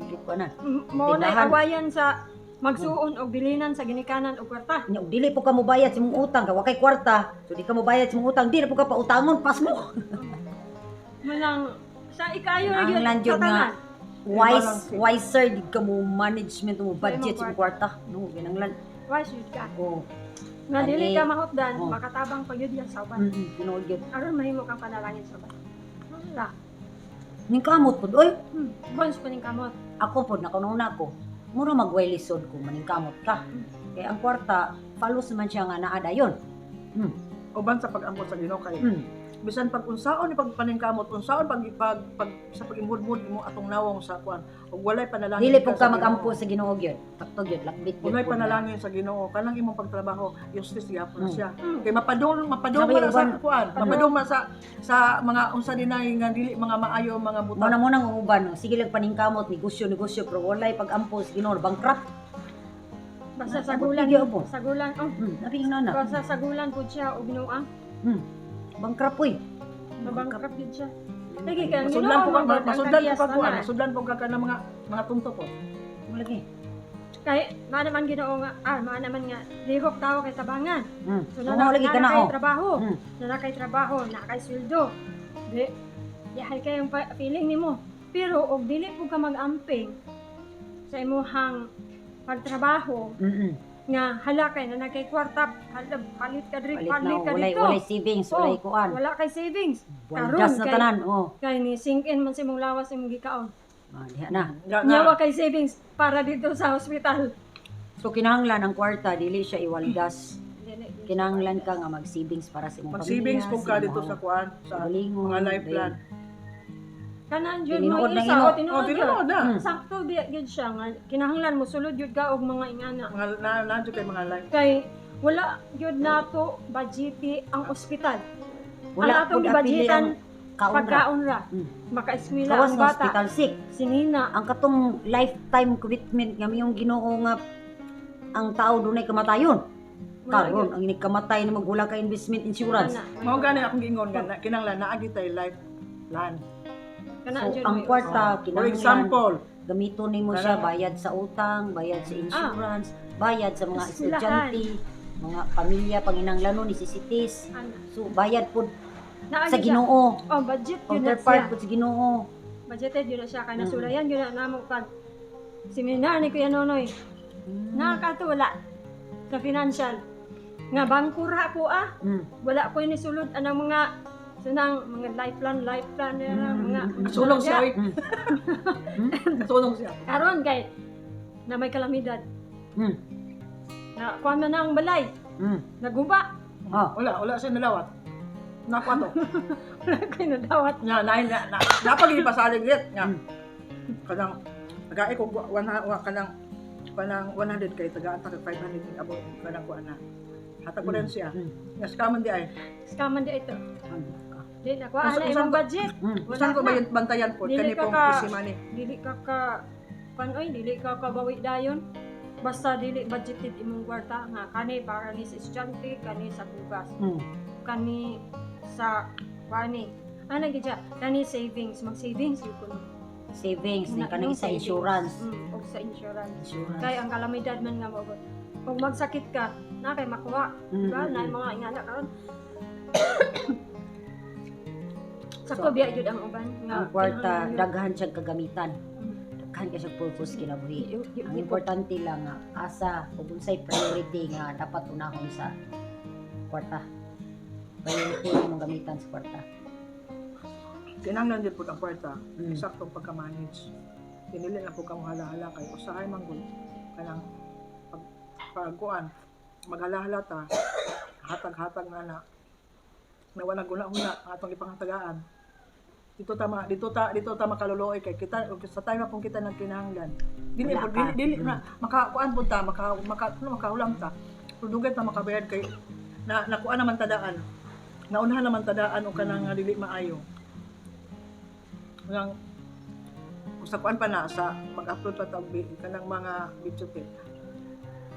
[SPEAKER 1] Dili ko na.
[SPEAKER 3] Mao na
[SPEAKER 1] Tindahan.
[SPEAKER 3] awayan sa magsuon og bilinan sa ginikanan og kwarta.
[SPEAKER 1] Nya og dili po ka mobayad sa imong utang, kay wa kay kwarta. So di ka mobayad sa imong utang, di na po ka pautangon, pas mo.
[SPEAKER 3] Malang sa ikayo ra
[SPEAKER 1] Ang
[SPEAKER 3] gyud
[SPEAKER 1] lan
[SPEAKER 3] sa
[SPEAKER 1] jud nga
[SPEAKER 3] tanan.
[SPEAKER 1] wise, wiser di ka mo management mo budget sa
[SPEAKER 3] Sa imong
[SPEAKER 1] imong kwarta. No, ginanglan.
[SPEAKER 3] Wise jud ka.
[SPEAKER 1] Oh,
[SPEAKER 3] Nga dili
[SPEAKER 1] Ani.
[SPEAKER 3] ka mahutdan,
[SPEAKER 1] Oh.
[SPEAKER 3] makatabang pa gyud yan sa uban.
[SPEAKER 1] Tinuod gyud.
[SPEAKER 3] Aron mahimo kang panalangin sa uban. Wala.
[SPEAKER 1] Ning kamot pud oy.
[SPEAKER 3] Bonds pa ning kamot.
[SPEAKER 1] Ako pod nakununa ko. Mura magway lisod kung maningkamot ka. Kay ang kwarta, follows naman siya nga naa dayon.
[SPEAKER 2] Uban sa pag-ambot sa Ginoo kay bisan pag unsaon ni pagpaningkamot, unsaon pag pag, pag sa pag-imudmud mo atong nawong sa kuan ug walay panalangin
[SPEAKER 1] Dili po
[SPEAKER 2] sa
[SPEAKER 1] ka
[SPEAKER 2] Ginoo.
[SPEAKER 1] magampo sa Ginoo gyud. Takto gyud, lakbit gyud.
[SPEAKER 2] Walay
[SPEAKER 1] po na.
[SPEAKER 2] panalangin sa Ginoo kanang imong pagtrabaho useless gyapon na siya. Kay mapadong mapadong
[SPEAKER 1] Sabi
[SPEAKER 2] man na sa
[SPEAKER 1] uban.
[SPEAKER 2] kuan, mapadong man sa mga unsa dinay nga dili mga maayo mga
[SPEAKER 1] Muna
[SPEAKER 2] butang.
[SPEAKER 1] mo nang uban, no? Sige lang paningkamot, negosyo, negosyo, pero walay pag-ampo sa Ginoo, bankrupt.
[SPEAKER 3] Basta
[SPEAKER 1] Ah,
[SPEAKER 3] sagulan,
[SPEAKER 1] abot gyud,
[SPEAKER 3] sagulan, oh.
[SPEAKER 1] Nabi yung nana.
[SPEAKER 3] Basta sagulan pud siya og Ginoo.
[SPEAKER 1] Bankrupt oy.
[SPEAKER 3] Mabangkrap gyud siya. Lagi kay ang
[SPEAKER 2] Masudlan
[SPEAKER 3] Ginoo
[SPEAKER 2] po ka,
[SPEAKER 3] man gud ang
[SPEAKER 2] masudlan po
[SPEAKER 3] kaniyas
[SPEAKER 2] ka kuan,
[SPEAKER 3] tanan.
[SPEAKER 2] masudlan po ka kanang mga tunto po.
[SPEAKER 1] Lagi.
[SPEAKER 3] Kay maa naman Ginoo nga, maa naman nga lihok tawo kay tabangan. So
[SPEAKER 1] So, lagi ka na
[SPEAKER 3] kay
[SPEAKER 1] oh.
[SPEAKER 3] trabaho, na kay trabaho, na kay sweldo. Di yahay kayong feeling nimo. Pero og dili pud ka mag-amping sa imuhang pagtrabaho nga hala kay na kay kwarta, hala, palit ka diri,
[SPEAKER 1] Palit na
[SPEAKER 3] palit
[SPEAKER 1] oh.
[SPEAKER 3] ka
[SPEAKER 1] Walay
[SPEAKER 3] dito.
[SPEAKER 1] walay savings,
[SPEAKER 3] Oh,
[SPEAKER 1] walay kuan.
[SPEAKER 3] Wala kay savings.
[SPEAKER 1] Waldas na
[SPEAKER 3] kay-
[SPEAKER 1] tanan, oh.
[SPEAKER 3] Kay ni sink in man sa imong lawas imong gikaon.
[SPEAKER 1] Ah, diha na.
[SPEAKER 2] Nga
[SPEAKER 3] Nya
[SPEAKER 2] nga.
[SPEAKER 3] wa kay savings para dito sa hospital.
[SPEAKER 1] So kinahanglan ang kwarta dili siya iwaldas.
[SPEAKER 3] Dili.
[SPEAKER 1] Kinahanglan ka nga mag-savings para sa imong pamilya.
[SPEAKER 2] Mag-savings po ka dito
[SPEAKER 1] imong
[SPEAKER 2] sa kuan sa
[SPEAKER 1] kaugalingon,
[SPEAKER 2] mga life plan.
[SPEAKER 3] Kanan jud mo
[SPEAKER 1] Tinuod na
[SPEAKER 3] isa
[SPEAKER 1] ino.
[SPEAKER 3] o tinuod
[SPEAKER 2] Oh, tinuod na.
[SPEAKER 3] Sakto di gyud siya nga kinahanglan mo sulod gyud ka og mga ingana.
[SPEAKER 2] Mga na na kay mga life.
[SPEAKER 3] Kay wala gyud nato budgeti ang ospital.
[SPEAKER 1] Wala
[SPEAKER 3] Ang atong
[SPEAKER 1] pud apili
[SPEAKER 3] gibudgetan
[SPEAKER 1] ang kaon ra.
[SPEAKER 3] pagkaon ra. Makaeskwela
[SPEAKER 1] Kawas
[SPEAKER 3] ang
[SPEAKER 1] nga
[SPEAKER 3] bata.
[SPEAKER 1] hospital sick.
[SPEAKER 3] Sinina.
[SPEAKER 1] Ang katong lifetime commitment nga miyong Ginoo nga ang tao dunay kamatayon.
[SPEAKER 3] Wala
[SPEAKER 1] Karon ang inigkamatay na magwala ka investment insurance.
[SPEAKER 3] Wala na.
[SPEAKER 2] Mao gani akong giingon nga na kinahanglan naa gyud tay life plan.
[SPEAKER 3] Kana
[SPEAKER 1] So,
[SPEAKER 3] jud
[SPEAKER 1] ang
[SPEAKER 3] may
[SPEAKER 1] kwarta,
[SPEAKER 2] For
[SPEAKER 1] kinahanglan
[SPEAKER 2] example,
[SPEAKER 1] gamiton nimo siya
[SPEAKER 2] Kanang-
[SPEAKER 1] bayad sa utang, bayad sa insurance, bayad sa mga
[SPEAKER 3] Eskwelahan.
[SPEAKER 1] estudyante, mga pamilya panginahanglanon necessities.
[SPEAKER 3] Ana.
[SPEAKER 1] So bayad pud
[SPEAKER 3] Naa
[SPEAKER 1] sa
[SPEAKER 3] gyud siya.
[SPEAKER 1] Ginoo.
[SPEAKER 3] Oh, budget yun na
[SPEAKER 1] Counterpart
[SPEAKER 3] siya.
[SPEAKER 1] pud sa Ginoo.
[SPEAKER 3] Budgeted yun na siya. Kay nasulayan yun na namo pag seminar ni Kuya Nonoy. Nakakatuwa sa financial. Nga bangkura ko ah. Wala ko ni sulod anang mga sunang mga life plan na mga
[SPEAKER 2] sulong siya oy. Sulong siya.
[SPEAKER 3] Karon kay na may kalamidad. Na kuan man na ang balay, naguba.
[SPEAKER 1] Oh.
[SPEAKER 2] Wala siya nalawat. Nakuha to.
[SPEAKER 3] Wala ko nadawat.
[SPEAKER 2] Nga na na na napagipasalig rit nga. Kanang tagae ko one wa kanang kanang 100 kay tagaan ta kag 500 ning abot kanang kuan na. Hatag ko rin siya. Nga scam di ay.
[SPEAKER 3] Scaman di ito.
[SPEAKER 1] Ano ka?
[SPEAKER 3] Di na kuan na imong budget. Wala
[SPEAKER 2] Usan ko
[SPEAKER 3] na.
[SPEAKER 2] ba yung bantayan po
[SPEAKER 3] Dili
[SPEAKER 2] kani
[SPEAKER 3] ka
[SPEAKER 2] pong
[SPEAKER 3] ka-
[SPEAKER 2] easy money.
[SPEAKER 3] Dili ka ka kuan oy, dili ka kabawi dayon. Basta dili budgeted imong kwarta nga kani para ni sa estudyante, kani sa bugas, kani sa kani. Ana gid siya, kani savings, mag savings yun kuno.
[SPEAKER 1] Savings ni
[SPEAKER 3] Na-
[SPEAKER 1] kanang
[SPEAKER 3] yung
[SPEAKER 1] sa
[SPEAKER 3] savings.
[SPEAKER 1] insurance.
[SPEAKER 3] Og sa insurance.
[SPEAKER 1] Insurance.
[SPEAKER 3] Kay ang kalamidad man nga moabot. Kung magsakit ka, na kay makuha, diba? Na mga ingana karon. Sakto
[SPEAKER 1] So,
[SPEAKER 3] biya jud ang uban nga
[SPEAKER 1] ang kwarta
[SPEAKER 3] kinahanglan yun.
[SPEAKER 1] daghan siyang kagamitan. Daghan kay siyang purpose kinabuhi. Ang importante lang nga asa ug unsay priority nga dapat unahon sa kwarta. Priority imong gamitan sa kwarta.
[SPEAKER 2] Kinahanglan din po ang kwarta. Saktong pagka-manage. Dinili na po kamo hala-hala kay usahay man gud kanang pag pagkuan maghalahala ta, hatag-hatag na na na wala guna-huna ang atong ipanghatagaan dito ta makaluluoy kay kita sa time na pong kita nagkinahanglan dili
[SPEAKER 1] Wala
[SPEAKER 2] po
[SPEAKER 1] ka.
[SPEAKER 2] dili, dili na makakuan po ta maka maka ano, makahulam ta, pero dugay ta makabayad kay na nakuan naman tadaan, naunhan naman tadaan og kanang nga dili maayo nang kung sa kuan pa na sa mag-upload pa ta og kanang mga video tip,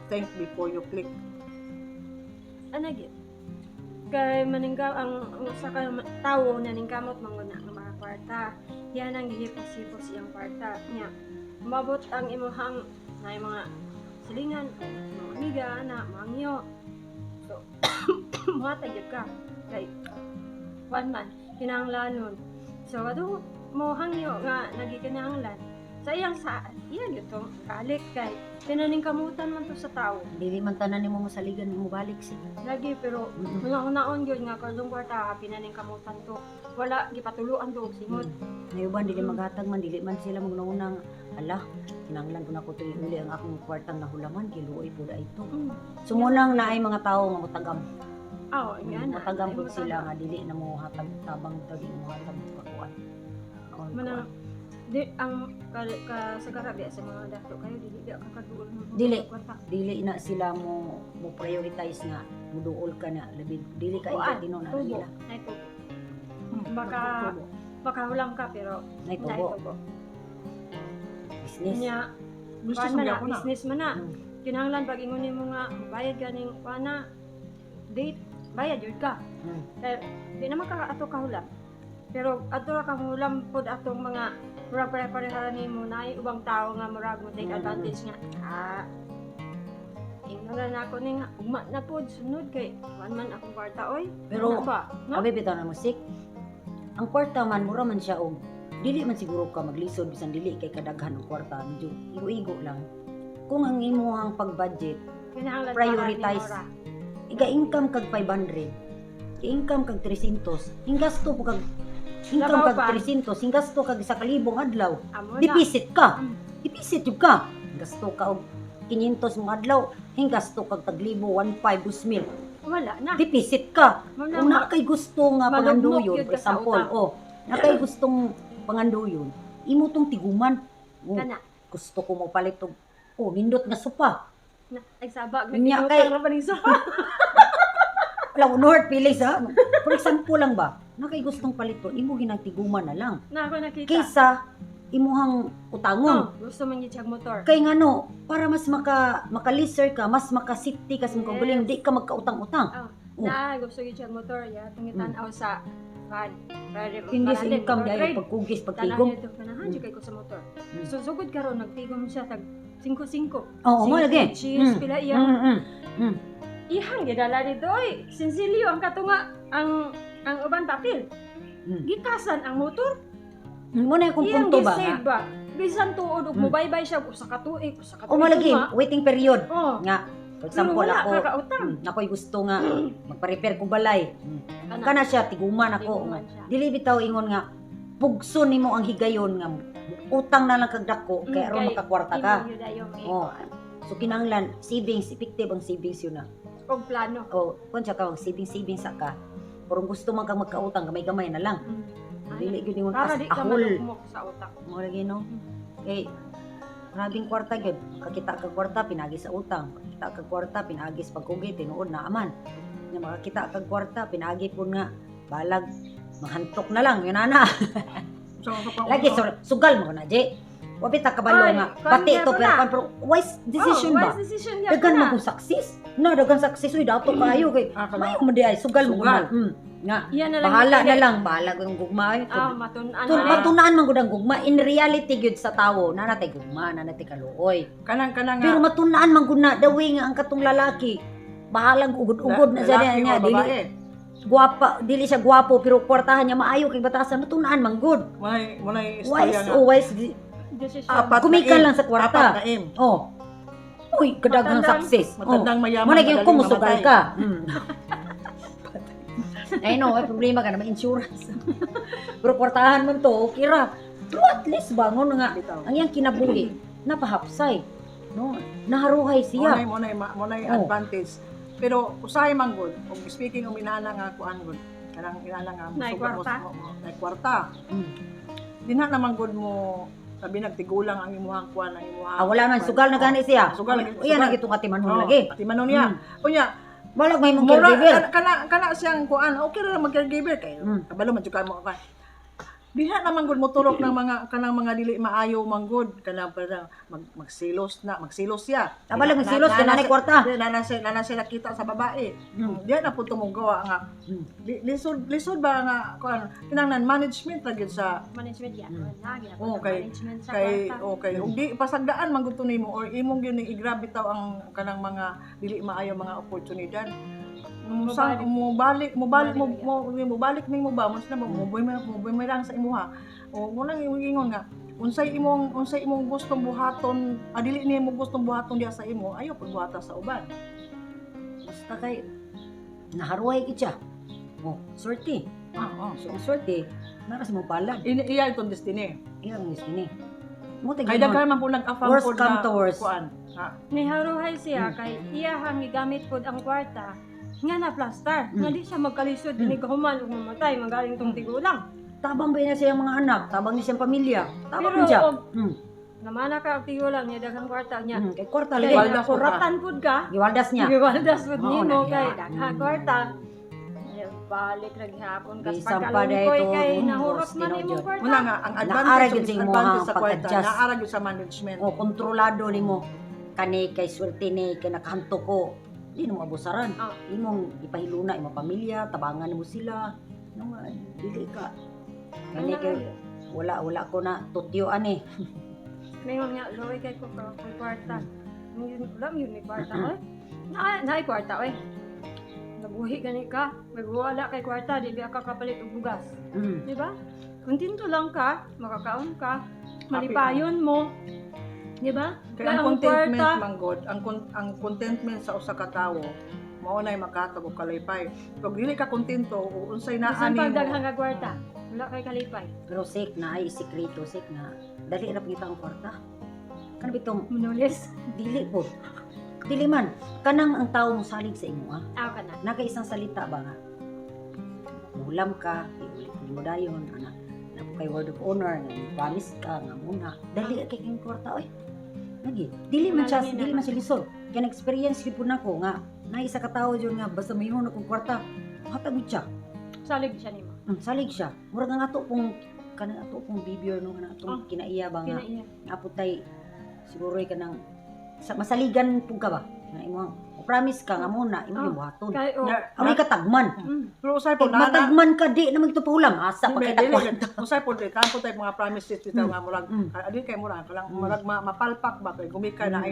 [SPEAKER 2] think before you click.
[SPEAKER 3] Ana gyud. Kay maningkaw ang usa ka tawo naningkamot man gud na ang mga kwarta. Yan ang gihipos-hipos iyang kwarta niya. Umabot ang imuhang na mga silingan, mga amiga na mangyo. So muhatag gyud ka kay kuan man kinahanglanon. So adto mo hangyo nga nagikinahanglan sa iyang sa iya gyud tong kalik kay pinaningkamutan man to sa tawo.
[SPEAKER 1] Dili man tanan nimo masaligan nimo balik si.
[SPEAKER 3] Lagi pero una-unaon gyud nga kadtong kwarta pinaningkamutan to. Wala gipatuluan to og singot.
[SPEAKER 1] Nayuban dili maghatag man, dili man sila magnaunang ala, kinahanglan ko na ko tuloy uli ang akong kwartang nahulaman, giluoy pud ay ito. Sumunang na ay mga tao nga mutagam.
[SPEAKER 3] Aw, nga na.
[SPEAKER 1] Mutagam
[SPEAKER 3] Ay,
[SPEAKER 1] pud sila
[SPEAKER 3] mutagam.
[SPEAKER 1] nga dili na mo hatag tabang to, dili mo hatag kakuan.
[SPEAKER 3] Manang di ang ka, ka sa garabi sa mga dato kayo dili di ka kaduol mo.
[SPEAKER 1] Dili.
[SPEAKER 3] Kwarta.
[SPEAKER 1] Dili na sila mo prioritize nga muduol ka na labi dili ka
[SPEAKER 3] Kuan,
[SPEAKER 1] tinuon na
[SPEAKER 3] tubo.
[SPEAKER 1] nila.
[SPEAKER 3] Nay tubo. Baka baka hulam ka pero
[SPEAKER 1] Nay
[SPEAKER 3] nay
[SPEAKER 1] tubo.
[SPEAKER 3] tubo.
[SPEAKER 1] Business.
[SPEAKER 3] Nya,
[SPEAKER 2] Gusto
[SPEAKER 3] kuan
[SPEAKER 2] sa
[SPEAKER 3] man na,
[SPEAKER 2] ako na.
[SPEAKER 3] business man na. Kinahanglan pag ingon nimo nga bayad ganing kuan na date, bayad jud ka. Kay di naman ka ato kahulam. Pero ato ra ka hulam pod atong mga murag pare-pareha nimo na ubang tao nga murag mo take advantage nga. Ah, ingnan na ako ning ugma na pod sunod kay kuan man akong kwarta oy.
[SPEAKER 1] Pero
[SPEAKER 3] Ano ba? No?
[SPEAKER 1] abi bitaw na musik. Ang kwarta man mura man siya og dili man siguro ka maglisod bisan dili kay kadaghan ang kwarta, medyo igo-igo lang. Kung ang imuhang pag-budget
[SPEAKER 3] Kinahanglan
[SPEAKER 1] prioritize.
[SPEAKER 3] para ni Nora.
[SPEAKER 1] Iga-income kag 500, i-income kag 300, hinggasto po kag income
[SPEAKER 3] Labaw
[SPEAKER 1] kag
[SPEAKER 3] pa.
[SPEAKER 1] 300, hinggasto kag 1,000 adlaw.
[SPEAKER 3] Amo na.
[SPEAKER 1] Deficit ka. Deficit jud ka. Gasto ka og 500 mga adlaw, hinggasto kag taglibo, 1.5, 2,000.
[SPEAKER 3] Wala na.
[SPEAKER 1] Deficit ka.
[SPEAKER 3] Mao na
[SPEAKER 1] Kung na kay gusto nga
[SPEAKER 3] Malugmok
[SPEAKER 1] panganduyon,
[SPEAKER 3] yun
[SPEAKER 1] for
[SPEAKER 3] ka sa
[SPEAKER 1] example,
[SPEAKER 3] utang.
[SPEAKER 1] oh, na kay gustong panganduyon, imo tong tiguman. Oh,
[SPEAKER 3] Kana.
[SPEAKER 1] gusto ko mo palit og oh, nindot nga sopa.
[SPEAKER 3] Na, nagsaba
[SPEAKER 1] Nya,
[SPEAKER 3] gyud
[SPEAKER 1] kay-
[SPEAKER 3] ra pa ning sopa.
[SPEAKER 1] Wala no hurt feelings ha. For example lang ba, na kay gustong paliton, imo ginagtiguman na lang.
[SPEAKER 3] Na ako nakita.
[SPEAKER 1] Kaysa imuhang utangon.
[SPEAKER 3] Oh, gusto man gyud siyang motor.
[SPEAKER 1] Kay ngano, para mas maka ka, mas maka-safety ka sa imong kaugalingon, di ka magkautang-utang.
[SPEAKER 3] Oh,
[SPEAKER 1] Oh.
[SPEAKER 3] na gusto gyud siyang motor ya tungitan aw sa kan.
[SPEAKER 1] Hindi sa income dahil pagkugis, pagtigom.
[SPEAKER 3] Tanan ganahan jud kay ko sa motor. So sugod karon nagtigom siya tag 5-5.
[SPEAKER 1] Oo, mo lagi.
[SPEAKER 3] Cheese pila iya. Ihang gidala dito oy. Sinsilyo ang katunga ang uban papel. Gikasan ang motor.
[SPEAKER 1] Mo na akong
[SPEAKER 3] Iyang
[SPEAKER 1] punto ba
[SPEAKER 3] gisave
[SPEAKER 1] nga.
[SPEAKER 3] ba. Bisan tuod og mubaybay siya usa ka tuig, usa ka
[SPEAKER 1] O mo lagi,
[SPEAKER 3] tuig.
[SPEAKER 1] waiting period.
[SPEAKER 3] Oh.
[SPEAKER 1] Nga, for
[SPEAKER 3] Pero
[SPEAKER 1] example
[SPEAKER 3] wala
[SPEAKER 1] ako,
[SPEAKER 3] ka kautang.
[SPEAKER 1] Ako'y gusto nga magpa-repair kong balay.
[SPEAKER 3] Kana.
[SPEAKER 1] Kana siya tiguman ako.
[SPEAKER 3] Tiguman siya.
[SPEAKER 1] Dili bitaw ingon nga pugso nimo ang higayon nga utang na lang kag dako kay aron
[SPEAKER 3] Kay
[SPEAKER 1] makakwarta ka.
[SPEAKER 3] Imo yun yung
[SPEAKER 1] Oh. So kinahanglan savings, effective ang savings yun na.
[SPEAKER 3] Og plano.
[SPEAKER 1] O kun siya ka savings savings sa ka. Pero gusto man kang magkautang gamay-gamay na lang. Dili gyud ingon
[SPEAKER 3] Para
[SPEAKER 1] as
[SPEAKER 3] di ka
[SPEAKER 1] ahol.
[SPEAKER 3] malukmok sa utak.
[SPEAKER 1] Mo lagi no. Kay grabing kwarta gyud. Kakita ka kwarta pinagi sa utang. Kakita ka kwarta pinagi sa pagkugi tinuod na aman. Nya makakita ka kwarta pinagi pud nga balag mahantok na lang yun ana.
[SPEAKER 2] So,
[SPEAKER 1] Lagi so, sugal mo na je. Wa bita kabalo
[SPEAKER 3] Ay,
[SPEAKER 1] nga
[SPEAKER 3] kuan
[SPEAKER 1] bati to
[SPEAKER 3] gyapon
[SPEAKER 1] pero
[SPEAKER 3] na.
[SPEAKER 1] kuan pero wise decision
[SPEAKER 3] oh,
[SPEAKER 1] ba?
[SPEAKER 3] Wise decision gyapon
[SPEAKER 1] Dagan
[SPEAKER 3] na.
[SPEAKER 1] man kung success. Na dagan success uy dato kaayo kay
[SPEAKER 2] Ah, kana.
[SPEAKER 1] mayo man di ay sugal mo
[SPEAKER 2] Sugal.
[SPEAKER 1] na. Nga
[SPEAKER 3] Iyan na lang
[SPEAKER 1] bahala
[SPEAKER 3] yung
[SPEAKER 1] na lang bahala kung gugma ay.
[SPEAKER 3] Ah, matun-an
[SPEAKER 1] Tun
[SPEAKER 3] na lang.
[SPEAKER 1] matunaan man gud ang gugma in reality gyud sa tawo na natay gugma na natay kaluoy.
[SPEAKER 2] Kanang kanang
[SPEAKER 1] Pero matunaan man gud na the way nga ang katong lalaki bahalang ugod-ugod na siya
[SPEAKER 2] lalaki
[SPEAKER 1] niya
[SPEAKER 2] o
[SPEAKER 1] dili
[SPEAKER 2] babae.
[SPEAKER 1] guwapa dili siya gwapo pero kwartahan niya maayo kay batasan matunaan man gud.
[SPEAKER 2] Walay istorya
[SPEAKER 1] Wise
[SPEAKER 2] nga.
[SPEAKER 1] o wise
[SPEAKER 3] Decision.
[SPEAKER 2] Apat na
[SPEAKER 1] Kumikan
[SPEAKER 2] M.
[SPEAKER 1] lang sa kwarta.
[SPEAKER 2] Apat na M.
[SPEAKER 1] Oh. Uy, kadaghang
[SPEAKER 3] Matandang-
[SPEAKER 1] success. Oh.
[SPEAKER 2] Matandang mayaman.
[SPEAKER 1] Mo na gyud
[SPEAKER 2] madaling
[SPEAKER 1] kumusugal
[SPEAKER 2] mamatay.
[SPEAKER 1] ka. Ay no, ay problema ka na may insurance. Pero kwartahan man to, okay ra. Pero at least bangon nga
[SPEAKER 2] Bitaw.
[SPEAKER 1] ang iyang kinabuhi napahapsay. No, naharuhay siya.
[SPEAKER 2] Mo nay
[SPEAKER 1] Oh.
[SPEAKER 2] advantage. Pero usahay man gud, og speaking og inana nga kuan gud, kanang inana nga
[SPEAKER 3] Nay
[SPEAKER 2] musugal
[SPEAKER 3] kwarta.
[SPEAKER 2] nay kwarta. Dinha naman gud mo sabi nagtigulang ang imuhang kuan ang imuhang.
[SPEAKER 1] Ah, wala man sugal na gani siya.
[SPEAKER 2] Sugal lagi,
[SPEAKER 1] Uyan
[SPEAKER 2] sugal.
[SPEAKER 1] na gitong katimanon
[SPEAKER 2] Oh,
[SPEAKER 1] lagi.
[SPEAKER 2] Atimanon niya. Unya,
[SPEAKER 1] Balag may mong
[SPEAKER 2] mura
[SPEAKER 1] caregiver.
[SPEAKER 2] kana siyang kuan, okay ra mag caregiver kay kabalo man jud ka mo kuan. Diha naman gud moturok ng mga kanang mga dili maayo man gud kanang parang magsilos na magsilos siya.
[SPEAKER 1] Ah, balag magsilos, kay nanay kwarta.
[SPEAKER 2] Di na siya nakita sa babae. Diha na pud gawa nga lisod lisod ba nga kuan kinahanglan management ra gyud sa
[SPEAKER 3] Management yan. Wala, ginapon
[SPEAKER 2] Oh,
[SPEAKER 3] ang management sa
[SPEAKER 2] kay
[SPEAKER 3] kwarta.
[SPEAKER 2] okay ug di pasagdaan man gud to nimo or imong gyud ning i-grab bitaw ang kanang mga dili maayo mga oportunidad mo sa mo balik mo balik mo mo, mo balik nimo ba mo sila mo mo bumerang sa imuha o mo nang imong ingon nga unsay imong gustong buhaton dili nimo gustong buhaton diha sa imo ayo pud buhata sa uban.
[SPEAKER 1] Basta kay naharuhay gid siya. Oh, swerte.
[SPEAKER 2] Ah, oh.
[SPEAKER 1] So ang swerte, nara sa mong palad.
[SPEAKER 2] Ini iya itong destiny.
[SPEAKER 1] Iya ang destiny. Mo
[SPEAKER 2] Kay daghan man po nag-afam
[SPEAKER 1] Worst
[SPEAKER 2] pod
[SPEAKER 1] come
[SPEAKER 2] na
[SPEAKER 1] to worst.
[SPEAKER 2] kuan ha.
[SPEAKER 3] Niharuhay siya kay iyahang gigamit pod ang kwarta nga na plaster. Nga di siya magkalisod mm. human ug mamatay magaling tong tigulang.
[SPEAKER 1] Tabang ba niya siyang mga anak? Tabang niya siyang pamilya? Tabang
[SPEAKER 3] Pero
[SPEAKER 1] niya.
[SPEAKER 3] og namana ka og tigulang niya daghang kwarta niya.
[SPEAKER 1] Kay kwarta
[SPEAKER 3] Kay
[SPEAKER 1] lagi.
[SPEAKER 2] Waldas po ka.
[SPEAKER 3] kuratan pud ka.
[SPEAKER 1] Giwaldas niya.
[SPEAKER 3] Giwaldas pud
[SPEAKER 1] Oo,
[SPEAKER 3] nimo
[SPEAKER 1] na niya.
[SPEAKER 3] kay daghang kwarta. Ay, balik ra gihapon kas
[SPEAKER 1] Bisan pa
[SPEAKER 3] pagkalungkoy
[SPEAKER 1] dahil
[SPEAKER 3] kay
[SPEAKER 1] to,
[SPEAKER 3] nahurot
[SPEAKER 1] boss,
[SPEAKER 3] man
[SPEAKER 1] tinuod
[SPEAKER 3] imong
[SPEAKER 1] yun.
[SPEAKER 3] kwarta.
[SPEAKER 2] Muna nga ang
[SPEAKER 1] Naara
[SPEAKER 2] advantage
[SPEAKER 1] gyud
[SPEAKER 2] ug
[SPEAKER 1] sa imuha
[SPEAKER 2] disadvantage
[SPEAKER 1] ang
[SPEAKER 2] sa kwarta
[SPEAKER 1] pag-adjust.
[SPEAKER 2] naara gyud sa management.
[SPEAKER 1] O kontrolado nimo kani kay swerte ni kay nakahanto ko. Di mo abusaran.
[SPEAKER 3] Ah.
[SPEAKER 1] Imong ipahiluna imong pamilya, tabangan mo sila. No nga dili ka. Kani kay wala wala ko na tutyo ani.
[SPEAKER 3] Ngayon nga, luwi kay ko ko kay kwarta. Yun, wala yun may kwarta oy. Na naay kwarta oy. Nabuhi gani ka, magwala kay kwarta, di ba ka kapalit og bugas. Di ba? Kontento lang ka, makakaon ka, malipayon mo. Di ba?
[SPEAKER 2] Kaya ang contentment man god, ang contentment sa usa ka tawo mao nay makahatag og kalipay. Pag dili ka kontento o unsay naa
[SPEAKER 3] Bisan
[SPEAKER 2] nimo.
[SPEAKER 3] pag daghang ka kwarta, wala kay kalipay.
[SPEAKER 1] Pero sek na ay sikreto sek na dali ra pangita ang kwarta. Kan bitong
[SPEAKER 3] Munulis.
[SPEAKER 1] dili po. Dili man kanang ang tawo mo salig sa imo ah.
[SPEAKER 3] Aw ka na.
[SPEAKER 1] Naka isang salita ba nga? Mulam ka, iulit mo dayon, ana. Na po kay word of honor, nga mo promise ka nga muna. Dali kay kang kwarta oy. Lagi, dili man siya,
[SPEAKER 3] Wala
[SPEAKER 1] dili man siya lisod. Kaya na-experience gyud po nako nga na isa ka tawo jud nga basta mayroon akong kwarta, hatag gud siya.
[SPEAKER 3] Salig siya nimo.
[SPEAKER 1] Salig siya. Murag nga ato pong kanang ato pong behavior no nga atong
[SPEAKER 3] Oh,
[SPEAKER 1] kinaiya ba nga
[SPEAKER 3] Kinaiya.
[SPEAKER 1] naputay siguro ay kanang sa, masaligan pug ka ba nga imong Promise ka nga muna imo
[SPEAKER 3] Oh.
[SPEAKER 1] yung buhaton.
[SPEAKER 3] Kay oh.
[SPEAKER 1] Amoy katagman.
[SPEAKER 2] Pero usay po
[SPEAKER 1] Kay
[SPEAKER 2] na
[SPEAKER 1] matagman ka di naman ito pahulam asa pa
[SPEAKER 2] Hindi,
[SPEAKER 1] kita
[SPEAKER 2] dili,
[SPEAKER 1] kwarta.
[SPEAKER 2] usay po di tanto tayo mga promises bitaw nga murag adi kay murag kalang murag mapalpak ba kay gumikan na ay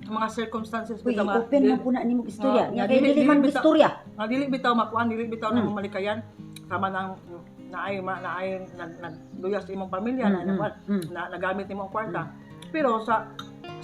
[SPEAKER 2] mga circumstances
[SPEAKER 1] Uy,
[SPEAKER 2] bitaw nga
[SPEAKER 1] open man po na nimo istorya.
[SPEAKER 2] Nga,
[SPEAKER 1] Nya kay
[SPEAKER 2] dili-
[SPEAKER 1] dili man
[SPEAKER 2] dili bitaw-
[SPEAKER 1] istorya.
[SPEAKER 2] nga dili bitaw makuan, dili bitaw na mamalikayan sama nang naay naay nag nagduyas imong pamilya na nakuan na nagamit nimo ang kwarta, pero sa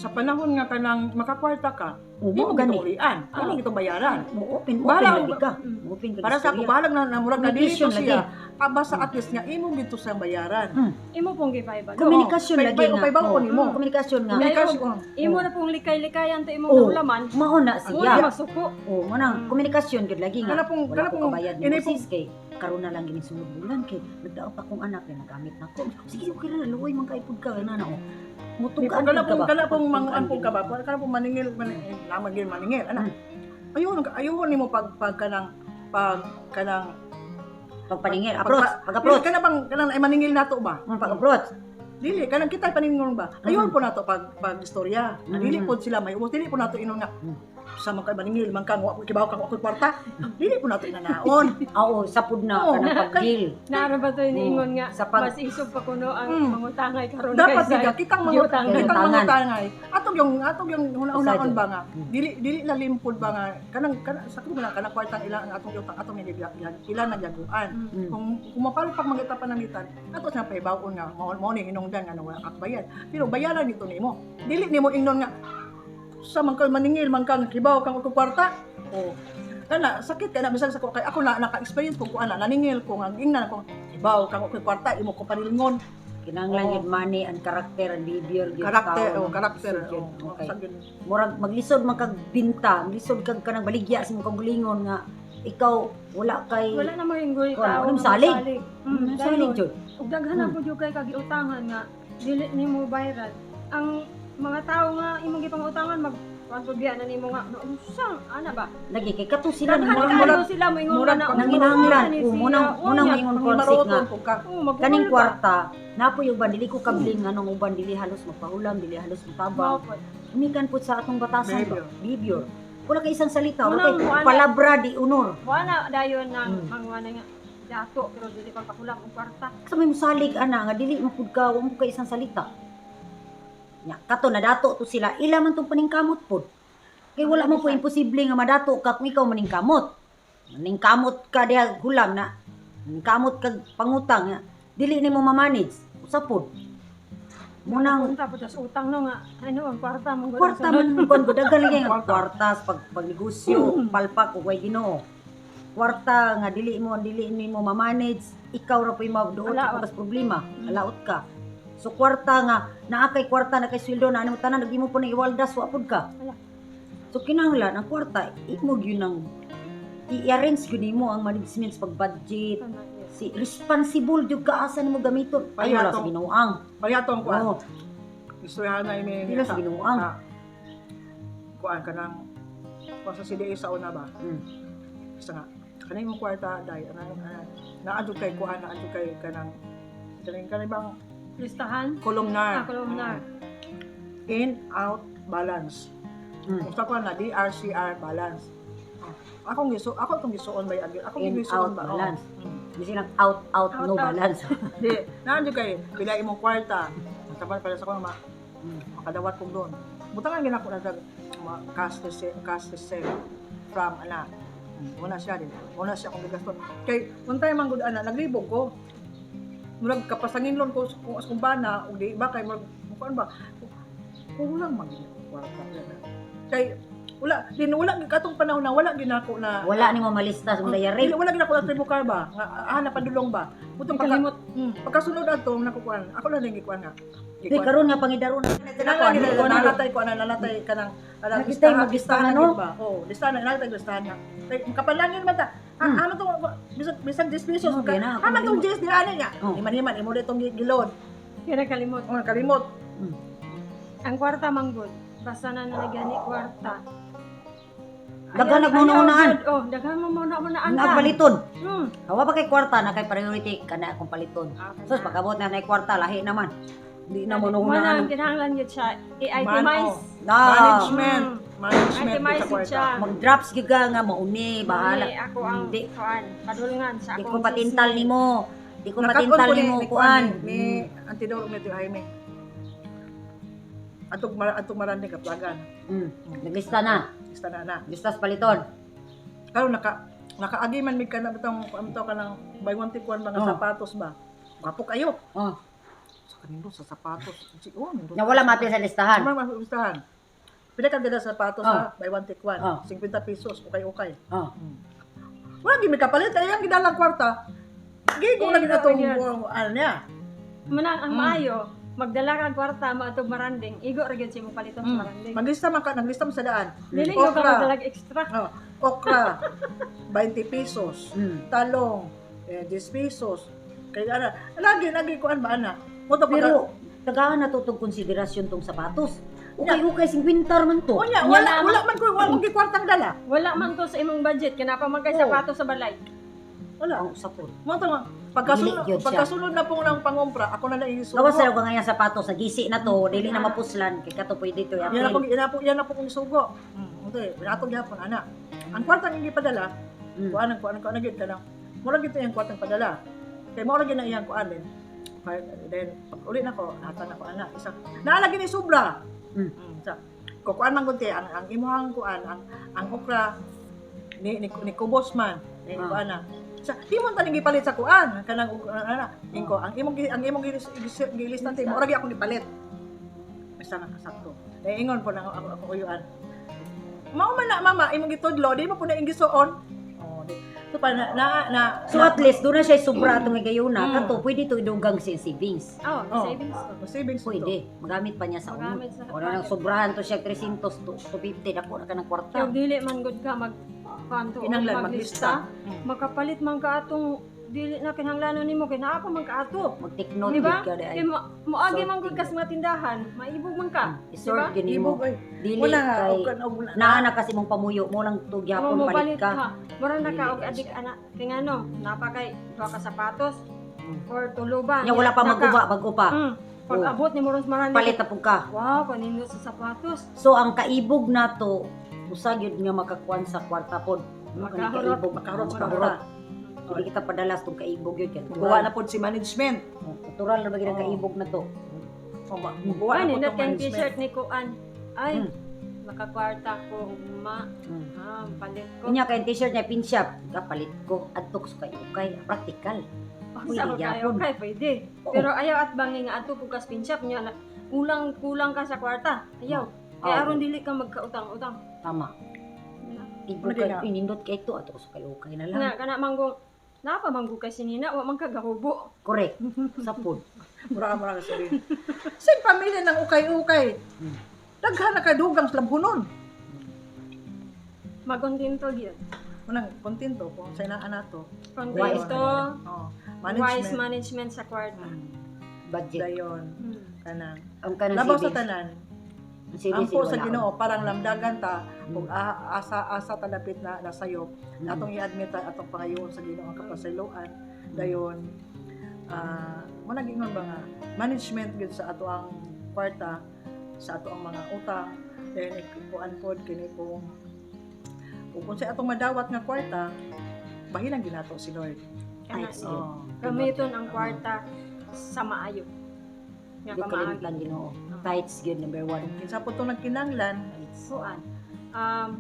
[SPEAKER 2] panahon nga kanang makakwarta ka,
[SPEAKER 1] O
[SPEAKER 2] di
[SPEAKER 1] mo
[SPEAKER 2] mo
[SPEAKER 1] gani.
[SPEAKER 2] gitulian, di mo gitong bayaran.
[SPEAKER 1] Mo open open
[SPEAKER 2] Bahala-
[SPEAKER 1] lagi ka. Mo open ka
[SPEAKER 2] Para sa ako,
[SPEAKER 1] istorya.
[SPEAKER 2] bahalag na murag na dili to
[SPEAKER 1] Communication
[SPEAKER 2] siya. Aba sa at least nga imo gito sa bayaran.
[SPEAKER 3] Imo pong gipaibalo.
[SPEAKER 1] Komunikasyon
[SPEAKER 2] Pay-
[SPEAKER 1] lagi
[SPEAKER 2] pay-
[SPEAKER 1] nga.
[SPEAKER 2] pay baon
[SPEAKER 1] Oo,
[SPEAKER 2] nimo.
[SPEAKER 1] Komunikasyon nga.
[SPEAKER 2] Komunikasyon.
[SPEAKER 3] Imo na pong likay-likayan to imong
[SPEAKER 1] Oh.
[SPEAKER 3] kaulaman.
[SPEAKER 1] Mao na
[SPEAKER 3] Mo
[SPEAKER 1] siya.
[SPEAKER 3] na masuko.
[SPEAKER 1] Oh, mo nang komunikasyon gyud lagi nga.
[SPEAKER 2] Kana pong-
[SPEAKER 1] Wala
[SPEAKER 2] kana
[SPEAKER 1] ko
[SPEAKER 2] pong-
[SPEAKER 1] kabayad
[SPEAKER 2] ini
[SPEAKER 1] nimo sis kay karon na lang gini sunod bulan kay nagdaot akong anak kay nagamit na ko. Sige, okay ra, luoy man kay pud ka na na oh. Mutugaan
[SPEAKER 2] Kana
[SPEAKER 1] pud ka
[SPEAKER 2] pong
[SPEAKER 1] ba?
[SPEAKER 2] kana pong manguan
[SPEAKER 1] Mutugaan
[SPEAKER 2] pong
[SPEAKER 1] gid.
[SPEAKER 2] ka ba? Kana pong maningil maningil lamang gid maningil ana. Ayun ayun nimo pag pag kanang pag kanang
[SPEAKER 1] Pagpaningil, approach, pag-approach.
[SPEAKER 2] Kana bang kanang ay maningil nato ba?
[SPEAKER 1] Pag-approach.
[SPEAKER 2] Dili kanang kita paningil ba? Ayun po nato pag pag istorya. Dili po sila may ubos, dili po nato inon nga sa man kay maningil man kang wa kibaw kang ako'y kwarta. Dili po nato inanaon.
[SPEAKER 1] Oo, sapod na
[SPEAKER 2] Oo.
[SPEAKER 1] kanang pag-deal.
[SPEAKER 3] Naara ba to iniingon nga
[SPEAKER 1] Sa pag-
[SPEAKER 3] mas isog pa kuno ang mangutangay karon
[SPEAKER 2] Dapat
[SPEAKER 3] kaysa
[SPEAKER 2] diga kitang mga
[SPEAKER 3] giutangan.
[SPEAKER 2] kitang
[SPEAKER 1] Giutangan.
[SPEAKER 2] mga tangay. Atong yung huna-hunaon
[SPEAKER 1] Usado.
[SPEAKER 2] ba nga dili dili lalimpod ba nga kanang kanang sa kuno na kanang kwartang ilang ang atong utang atong ila nagyaguan. Kung mapalpak mangita pananglitan ato sa pahibaw-on nga mao mao ni hinungdan nga wala ka bayad. Pero bayaran nito nimo. Dili nimo ingnon nga sa man kay maningil man kang kibaw kang og kwarta. O kana sakit kana bisan sa ko kay ako na naka-experience ko kuan na naningil ko nga ingnan ko kibaw kang og kwarta imo ko panilingon.
[SPEAKER 1] Kinahanglan
[SPEAKER 2] Oo.
[SPEAKER 1] yun money and character and behavior gyud
[SPEAKER 2] Karakter,
[SPEAKER 1] tao,
[SPEAKER 2] oh,
[SPEAKER 1] no?
[SPEAKER 2] karakter.
[SPEAKER 1] Lisod yun.
[SPEAKER 2] Oh,
[SPEAKER 1] Okay.
[SPEAKER 2] sa gyud.
[SPEAKER 1] Murag maglisod man kag binta, maglisod kag kanang baligya sa imong kaugalingon nga ikaw wala kay
[SPEAKER 3] Wala na mo inggoy
[SPEAKER 1] Kuan,
[SPEAKER 3] tao.
[SPEAKER 1] wala mo
[SPEAKER 3] nga
[SPEAKER 1] salig.
[SPEAKER 3] mosalig.
[SPEAKER 1] Salig
[SPEAKER 3] Dayon.
[SPEAKER 1] jud.
[SPEAKER 3] Ug daghan na pud yung kay kagiutangan nga dili nimo viral. Ang mga tao nga imong gipangutangan mag kuan pud biya na nimo nga naunsa ana ba?
[SPEAKER 1] Lagi kay kato sila
[SPEAKER 3] Daghan
[SPEAKER 1] nang
[SPEAKER 3] kaayo
[SPEAKER 2] murag-
[SPEAKER 3] sila moingon
[SPEAKER 2] murag
[SPEAKER 3] nga na
[SPEAKER 2] pag-
[SPEAKER 1] nanginahanglan.
[SPEAKER 3] ni
[SPEAKER 1] Oh,
[SPEAKER 3] siya.
[SPEAKER 1] munang
[SPEAKER 3] Oh,
[SPEAKER 1] munang
[SPEAKER 3] nya.
[SPEAKER 1] moingon konsi nga
[SPEAKER 2] Maroton po ka.
[SPEAKER 3] Oh, magbuhol
[SPEAKER 1] kaning
[SPEAKER 3] ba?
[SPEAKER 1] kwarta napoy uban dili ko kabling anong uban dili halos magpahulam, dili halos
[SPEAKER 3] Mao
[SPEAKER 1] magtabang.
[SPEAKER 3] pod.
[SPEAKER 1] Umikan pud sa atong batasan ba?
[SPEAKER 2] Behavior.
[SPEAKER 1] Behavior. Wala kay isang salita, wala
[SPEAKER 3] Munang
[SPEAKER 1] kay
[SPEAKER 3] wala.
[SPEAKER 1] palabra di honor.
[SPEAKER 3] Wala dayon nang mangwana nga dato pero dili pa pakulam og kwarta.
[SPEAKER 1] Sa may musalig ana nga dili man pud ka, wa mo kay isang salita. Nya kato nadato to sila, ila man tong paningkamot pod. Kay wala man po imposible nga madato ka kung ikaw maningkamot. Maningkamot ka diha hulam na. Maningkamot kag pangutang nga dili nimo ma-manage. Usa pod. Munang
[SPEAKER 3] Punta po tas utang no nga ano ang kwarta mo
[SPEAKER 1] kwarta man kon ko daghan lagi nga kwarta sa pag pagnegosyo, palpak ug way Ginoo. Kwarta nga dili mo dili nimo ma-manage, ikaw ra po'y magduot
[SPEAKER 3] Alaot.
[SPEAKER 1] sa problema, alaot ka. So kwarta nga naa kay kwarta na kay sweldo na animo tanan nagimo po na iwaldas wa pud ka.
[SPEAKER 3] Ala.
[SPEAKER 1] So kinahanglan ang kwarta imo gyud nang i-arrange gyud nimo ang management sa pag-budget. Si responsible gyud ka asa nimo gamiton. Ay
[SPEAKER 2] Kaya
[SPEAKER 1] wala sa Ginoang.
[SPEAKER 2] Pareha tong kuan.
[SPEAKER 1] Oo,
[SPEAKER 2] Istoryahan na ini
[SPEAKER 1] dili sa Ginoang.
[SPEAKER 2] Kuan kanang kuan sa CDA sa una ba? Isa nga kanang imong kwarta dai ana naa jud kay kuan, naa jud kay kanang kanang kanang bang
[SPEAKER 3] Listahan.
[SPEAKER 2] columnar.
[SPEAKER 3] Ah, columnar.
[SPEAKER 2] In out balance. Usa kuan na DRCR balance. Ah, akong giso ako tong gisuon ba agi akong
[SPEAKER 1] In
[SPEAKER 2] gisuon
[SPEAKER 1] out
[SPEAKER 2] ba? Oo.
[SPEAKER 1] balance. Di silang out out,
[SPEAKER 3] Out,
[SPEAKER 1] no
[SPEAKER 3] out.
[SPEAKER 1] balance.
[SPEAKER 2] Di, naa jud kay pila imong kwarta. Saban para sa ko ma makadawat kong doon. Butangan gina ko na sa cash receipt, cash receipt from ana. Muna siya din. Muna siya akong gigaston. Kay untay man gud ana naglibog ko. Murag kapasanginlon ko kung kung bana og di ba kay murag kuan ba. Kulang man gid ako kwarta. Kay wala din wala katong panahon na wala ginako na
[SPEAKER 1] Wala nimo malista sa diary.
[SPEAKER 2] Dili, wala ginako na tribo car ba nga ah napadulong ba. Butong pagka,
[SPEAKER 3] Kalimot.
[SPEAKER 2] pagkasunod adto nakukuan ako lang din gikuan nga.
[SPEAKER 1] Di karon nga pangidaron na
[SPEAKER 2] Nanatay nanatay ko ana nanatay kanang kanang
[SPEAKER 1] Nakita'y maglistahan, no?
[SPEAKER 2] ba? Oo, listahan na nanatay listahan nga. Kay kapalangin man ta. Ah, ama tong bisag bisag 10 pesos
[SPEAKER 1] Oh,
[SPEAKER 2] ka.
[SPEAKER 1] di na, ako
[SPEAKER 2] Ama tong
[SPEAKER 1] malimot.
[SPEAKER 2] 10 di ani nga.
[SPEAKER 1] Oh.
[SPEAKER 2] Iman-iman imo ditong gilod.
[SPEAKER 3] Kira kalimot.
[SPEAKER 2] Oh, kalimot.
[SPEAKER 3] Ang kwarta manggod. Basta na nalagyan ni kwarta.
[SPEAKER 1] Daghan nagmuna-unaan.
[SPEAKER 3] Oh, daghan mo muna unaan ka.
[SPEAKER 1] Nagpaliton. Hawa pa kay kwarta na kay priority kana akong paliton. Sus pagabot na nay kwarta lahi naman. Di na mo
[SPEAKER 3] Muna
[SPEAKER 1] unaan.
[SPEAKER 3] ang kinahanglan yun siya
[SPEAKER 2] Man,
[SPEAKER 3] i-itemize.
[SPEAKER 2] oh.
[SPEAKER 1] Na.
[SPEAKER 2] Management. Management
[SPEAKER 3] Itemize
[SPEAKER 2] sa kwarta.
[SPEAKER 3] siya.
[SPEAKER 1] Mag-drops gyud ka nga mauni, bahala.
[SPEAKER 3] Ni ako ang
[SPEAKER 1] Di,
[SPEAKER 3] kuan, padulngan sa
[SPEAKER 1] di
[SPEAKER 3] akong
[SPEAKER 1] ko patintal
[SPEAKER 3] sisig.
[SPEAKER 1] nimo. Di ko
[SPEAKER 2] Nakakon
[SPEAKER 1] patintal
[SPEAKER 2] ko ni-
[SPEAKER 1] nimo
[SPEAKER 2] ni
[SPEAKER 1] kuan.
[SPEAKER 2] Ni Antidoro ni Tio Jaime. Atong marandi kaplagan.
[SPEAKER 1] Naglista na.
[SPEAKER 2] Lista na na.
[SPEAKER 1] Listas paliton.
[SPEAKER 2] Karon nakaagi man mig kana bitong amto ka ng buy one take one mga sapatos ba. Gwapo kayo.
[SPEAKER 1] Oh.
[SPEAKER 2] Sa kanino sa sapatos. Si oh, nindot.
[SPEAKER 1] Nya wala mapil sa listahan.
[SPEAKER 2] Wala mapil sa listahan. Pila ka dala sa sapatos ha, buy one take one. 50 pesos, okay.
[SPEAKER 1] Oh.
[SPEAKER 2] Wala gid mi kapalit ay ang gidalang kwarta. Gigo na gid
[SPEAKER 3] Gigo
[SPEAKER 2] atong
[SPEAKER 3] yun.
[SPEAKER 2] ano niya.
[SPEAKER 3] Manang ang maayo, magdala kag kwarta maatog maranding, igo ra gyud sa imong paliton sa maranding.
[SPEAKER 2] Maglista man ka, naglista man sa daan.
[SPEAKER 3] Dili ko ka
[SPEAKER 2] Okra.
[SPEAKER 3] magdalag extra.
[SPEAKER 2] Oh, okra 20 pesos. Talong 10 pesos. Kay ana, lagi lagi kuan ba ana? Mo to pagka-
[SPEAKER 1] Pero tagaan na to tong konsiderasyon tong sapatos. Ukay-ukay 50 man to.
[SPEAKER 2] Unya,
[SPEAKER 3] Wala
[SPEAKER 2] wala wala man ko wala man gyud kwartang dala.
[SPEAKER 3] Wala man to sa imong budget, kinapa man kay
[SPEAKER 2] Oo.
[SPEAKER 3] sapatos sa balay.
[SPEAKER 2] Wala.
[SPEAKER 1] Ang sapot.
[SPEAKER 2] Mo to nga, pagkasunod
[SPEAKER 1] Dili gyud siya.
[SPEAKER 2] pagkasunod na pong ng pangompra, ako na lang isugo.
[SPEAKER 1] Gawas sa nga nga sapatos sa gisi na to, dili na mapuslan kay kato pwede to
[SPEAKER 2] Yan na
[SPEAKER 1] i-appeal.
[SPEAKER 2] po, yan na po kong isugo. Okay, ato gyapon ana. Ang kwartang hindi padala, kuan ang kuan kuan gyud kanang. Mura gyud to iyang kwartang padala. Kay mura gyud na iyang kuan din. Then pag uli nako, hatag nako ana isa. Naa lagi ni sobra. Sa kuan man gud ang imuhang kuan ang okra ni kubos man ni kuan na. Sa di mo taning gipalit sa kuan kanang ana ingko ang imong gilistan ti mura gyud akong gipalit. Basta nga kasakto. Dahil ingon po na ako uyuan. Mao man na mama imong gitudlo di mo po na ingisuon. Oh, di. So pa na na, na
[SPEAKER 1] So at least doon na siya sobra atong higayuna kato pwede to idugang sa savings.
[SPEAKER 3] Oh,
[SPEAKER 2] Oh.
[SPEAKER 3] savings to.
[SPEAKER 2] Savings to.
[SPEAKER 1] Pwede, magamit pa niya sa uno.
[SPEAKER 3] Magamit sa
[SPEAKER 1] Wala nang sobrahan to siya 300 to 250 dako na ka ng kwarta.
[SPEAKER 3] Kaya dili man gud ka mag kuan to,
[SPEAKER 2] Kinahanglan
[SPEAKER 3] maglista.
[SPEAKER 2] maglista.
[SPEAKER 3] Makapalit man ka atong dili na kinahanglanon nimo kay naa pa man ka ato.
[SPEAKER 1] Mag-take note
[SPEAKER 3] Di ba?
[SPEAKER 1] gyud ka di ay.
[SPEAKER 3] Kay moagi man gud ka sa mga tindahan, maibog man ka. Di ba?
[SPEAKER 1] Isort gyud nimo.
[SPEAKER 2] Ibog ay.
[SPEAKER 1] Dili
[SPEAKER 2] Wala nga
[SPEAKER 1] kay
[SPEAKER 2] og kan og
[SPEAKER 1] naa na kasi mong pamuyo mo lang to
[SPEAKER 3] Mo
[SPEAKER 1] gyapon
[SPEAKER 3] mo
[SPEAKER 1] palit
[SPEAKER 3] palit
[SPEAKER 1] ka.
[SPEAKER 3] ka. Mura na ka
[SPEAKER 1] Dili
[SPEAKER 3] og
[SPEAKER 1] na
[SPEAKER 3] adik
[SPEAKER 1] siya.
[SPEAKER 3] ana. Kay ngano, napa kay duha ka sapatos or tulo ba.
[SPEAKER 1] Nya wala pa maguba bago pa.
[SPEAKER 3] Pag abot ni mo ron sa marami.
[SPEAKER 1] Palit na pud ka.
[SPEAKER 3] Wow, kanino sa sapatos.
[SPEAKER 1] So ang kaibog nato usa gyud nga makakuan sa kwarta pod. No, kanang
[SPEAKER 3] Makahurot.
[SPEAKER 1] kaibog,
[SPEAKER 2] Makahurot sa
[SPEAKER 1] makahurot.
[SPEAKER 2] kwarta.
[SPEAKER 1] Hindi kita padalas tong kaibog yun. Kaya
[SPEAKER 2] Buwa na pod si management.
[SPEAKER 1] Oh, natural na ba gyud ang
[SPEAKER 2] Oo.
[SPEAKER 1] kaibog na to?
[SPEAKER 2] O ba, buwa
[SPEAKER 3] Ay,
[SPEAKER 2] na pod
[SPEAKER 3] nindot
[SPEAKER 2] tong
[SPEAKER 3] kayong
[SPEAKER 2] management.
[SPEAKER 3] t-shirt ni Kuan. Ay, makakwarta ko ugma. Ah, palit ko.
[SPEAKER 1] Unya kay t-shirt niya pin shop, kapalit ko adto ko sa kay ukay, practical.
[SPEAKER 3] Pwede
[SPEAKER 1] Pwede
[SPEAKER 3] kayo,
[SPEAKER 1] gyapon.
[SPEAKER 3] okay, pwede.
[SPEAKER 1] Oo.
[SPEAKER 3] Pero ayaw at bangi nga ato pugkas pinshop niya na kulang kulang ka sa kwarta. Ayaw. Kaya
[SPEAKER 1] Oo.
[SPEAKER 3] aron dili ka magkautang-utang.
[SPEAKER 1] Tama. Ibog
[SPEAKER 2] Ano din
[SPEAKER 1] kay
[SPEAKER 2] na?
[SPEAKER 1] inindot kay to adto ko sa kay ukay na lang.
[SPEAKER 3] Na kana manggong napa manggo kay sinina wa man ka gahubo.
[SPEAKER 1] Correct. Sa pod.
[SPEAKER 2] Mura mura ka sabihin. Sin pamilya ng ukay-ukay. Daghan na kay dugang sa labhunon.
[SPEAKER 3] Magontento gyud.
[SPEAKER 2] Unang kontento kung sa inaan nato.
[SPEAKER 3] Kontento,
[SPEAKER 2] Oh,
[SPEAKER 3] wise
[SPEAKER 2] management.
[SPEAKER 3] management sa kwarta.
[SPEAKER 1] Budget.
[SPEAKER 2] Dayon kanang
[SPEAKER 1] Ang kanang
[SPEAKER 2] labaw sa
[SPEAKER 1] savings.
[SPEAKER 2] tanan.
[SPEAKER 1] Ang savings
[SPEAKER 2] Ampo sa
[SPEAKER 1] wala.
[SPEAKER 2] Ginoo parang lamdagan ta ug asa asa talapit na nasayo atong i-admit ta atong pangayoon sa Ginoo ang kapasayloan dayon mo na giingon ba nga management gyud sa ato ang kwarta sa ato ang mga utang then ikuan pod kini kung unsay atong madawat nga kwarta bahilang ginato si Lord.
[SPEAKER 3] Kana
[SPEAKER 1] Ay,
[SPEAKER 2] Oh.
[SPEAKER 3] gamiton ang kwarta sa maayo. Nga
[SPEAKER 1] Di
[SPEAKER 3] pamaagi.
[SPEAKER 1] kalimtan Ginoo. Tithes gyud number one.
[SPEAKER 2] Kinsa po itong nagkinanglan,
[SPEAKER 1] Tithes.
[SPEAKER 3] Kuan.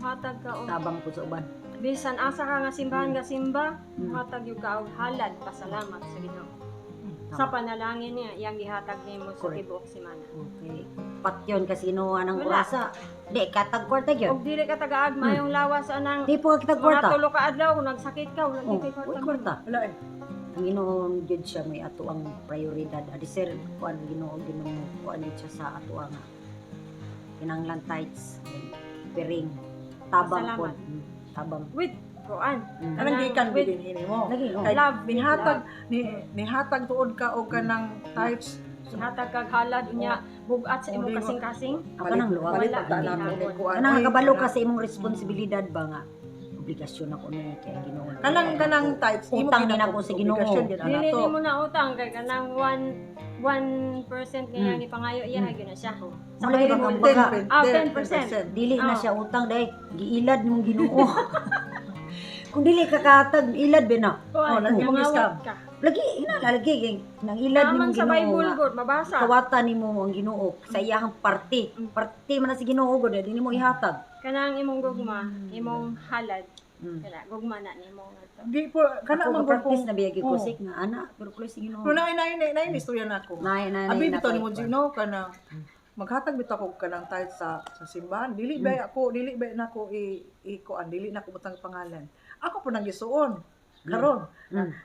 [SPEAKER 3] Hatag ka og
[SPEAKER 1] Tabang po sa uban.
[SPEAKER 3] bisan asa ka nga simbahan nga simba, hatag yung ka og halad pasalamat sa Ginoo. Sa panalangin niya, iyang gihatag nimo sa
[SPEAKER 1] Correct.
[SPEAKER 3] tibuok semana.
[SPEAKER 1] Okay. Patyon kasi Ginoo anang
[SPEAKER 3] Wala.
[SPEAKER 1] orasa. Di katag kwarta gyud.
[SPEAKER 3] Og dili ka tagaag mayong lawas anang
[SPEAKER 1] Di po kitag
[SPEAKER 3] mga
[SPEAKER 1] kwarta.
[SPEAKER 3] tulo ka adlaw kung nagsakit ka wala
[SPEAKER 1] Oh,
[SPEAKER 3] di kay kwarta.
[SPEAKER 1] uy, kwarta.
[SPEAKER 2] wala eh.
[SPEAKER 1] Ang Ginoo gyud siya may ato ang prioridad. Adi sir, kuan Ginoo Ginoo kuan gyud siya sa ato ang kinanglan tithes, piring, tabang
[SPEAKER 3] Salamat.
[SPEAKER 1] pod. Tabang.
[SPEAKER 3] With kuan.
[SPEAKER 2] Kanang gikan
[SPEAKER 3] With-
[SPEAKER 2] gid hini mo.
[SPEAKER 1] Lagi oh.
[SPEAKER 2] Kay
[SPEAKER 3] Love,
[SPEAKER 2] nihatag ni nihatag tuod ka og kanang tithes.
[SPEAKER 3] Hatag kag halad unya bugat sa
[SPEAKER 2] Oh,
[SPEAKER 3] imong
[SPEAKER 2] di mo-
[SPEAKER 3] kasing-kasing.
[SPEAKER 1] Ang kanang luwag.
[SPEAKER 2] Palit
[SPEAKER 3] Wala,
[SPEAKER 2] pagka
[SPEAKER 3] hindi
[SPEAKER 2] nato ni
[SPEAKER 3] hapon.
[SPEAKER 2] kuan.
[SPEAKER 1] Kanang
[SPEAKER 2] Oy,
[SPEAKER 1] nakabalo ka sa imong responsibilidad ba nga obligasyon ako ni kay ang Ginoo.
[SPEAKER 2] Kanang kanang tithes imo
[SPEAKER 1] Utang ni nako sa Ginoo.
[SPEAKER 2] Obligasyon gid
[SPEAKER 3] Dili
[SPEAKER 2] ato.
[SPEAKER 3] nimo na utang kay kanang one 1% nga iyang ipangayo iya gyud na siya.
[SPEAKER 1] Sa lagi ba
[SPEAKER 3] Bible.
[SPEAKER 1] kumbaga,
[SPEAKER 3] Ah, 10%.
[SPEAKER 1] dili na
[SPEAKER 3] Oh.
[SPEAKER 1] siya utang dahil giilad mong Ginoo. Kung dili ka katag, ilad ba na?
[SPEAKER 3] Kuan,
[SPEAKER 2] Oh, lagi mong
[SPEAKER 3] nangawat
[SPEAKER 2] scam.
[SPEAKER 3] ka.
[SPEAKER 1] Lagi ina lagi kay nang ilad
[SPEAKER 3] Naman
[SPEAKER 1] nimong
[SPEAKER 3] sa
[SPEAKER 1] Ginoo.
[SPEAKER 3] Bible
[SPEAKER 1] nga,
[SPEAKER 3] gud mabasa.
[SPEAKER 1] Kawata nimo ang Ginoo sa iyahang parte. Parte man na si Ginoo gud, di nimo ihatag.
[SPEAKER 3] Kanang imong gugma, imong halad.
[SPEAKER 1] Mm.
[SPEAKER 3] Kana gugma na nimo nga to.
[SPEAKER 2] Di po kana
[SPEAKER 1] Ako
[SPEAKER 2] man gud
[SPEAKER 1] practice
[SPEAKER 2] kung
[SPEAKER 1] na biyagi ko
[SPEAKER 2] Oh.
[SPEAKER 1] sik nga ana, pero kuloy si Ginoo.
[SPEAKER 2] Pero naay naay naay naay istorya nako.
[SPEAKER 1] Naay naay.
[SPEAKER 2] Abi
[SPEAKER 1] naay,
[SPEAKER 2] bitaw
[SPEAKER 1] naay,
[SPEAKER 2] nimo Gino kanang maghatag bitaw ko kanang tithe sa simbahan. Dili ba ako, dili ba nako i i kuan, dili nako butang pangalan. Ako po nang gisuon. Karon,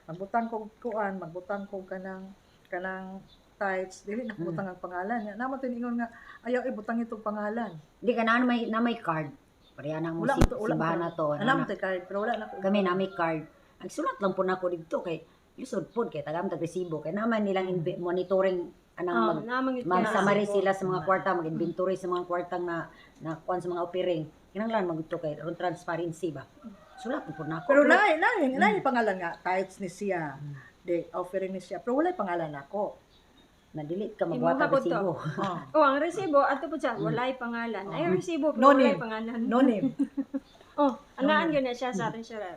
[SPEAKER 2] magbutang ko kuan, magbutang ko kanang kanang tithes, dili nako butang ang pangalan. Nya namo tiningon nga ayaw ibutang itong pangalan.
[SPEAKER 1] Di ka na may card. Pareha na mo
[SPEAKER 2] Wala
[SPEAKER 1] si,
[SPEAKER 2] mo to, wala
[SPEAKER 1] simbahan
[SPEAKER 2] mo
[SPEAKER 1] na to.
[SPEAKER 2] Alam
[SPEAKER 1] Ana.
[SPEAKER 2] mo tay card, pero wala na ko.
[SPEAKER 1] Kami na may card. Ang sulat lang po nako didto kay lisod pod kay tagam tag resibo kay naman nilang monitoring anang
[SPEAKER 3] Oh,
[SPEAKER 1] mag
[SPEAKER 3] naman gyud ka.
[SPEAKER 1] mag-summary sila sa mga kwarta, mag-inventory sa mga kwartang na na kuan sa mga offering. Kinahanglan magudto kay aron transparency ba. Sulat po nako.
[SPEAKER 2] Pero naay naay naay pangalan nga tithes ni siya. Di offering ni siya, pero walay pangalan nako.
[SPEAKER 1] Na dili ka
[SPEAKER 3] Imuha
[SPEAKER 1] magbuhat og
[SPEAKER 3] po to.
[SPEAKER 1] resibo.
[SPEAKER 2] Oh.
[SPEAKER 3] Oh, ang resibo ato po siya, walay pangalan. Ay resibo pero
[SPEAKER 2] No
[SPEAKER 3] walay
[SPEAKER 2] name.
[SPEAKER 3] pangalan.
[SPEAKER 2] No name.
[SPEAKER 3] Oh, anaan gyud na siya sa treasurer.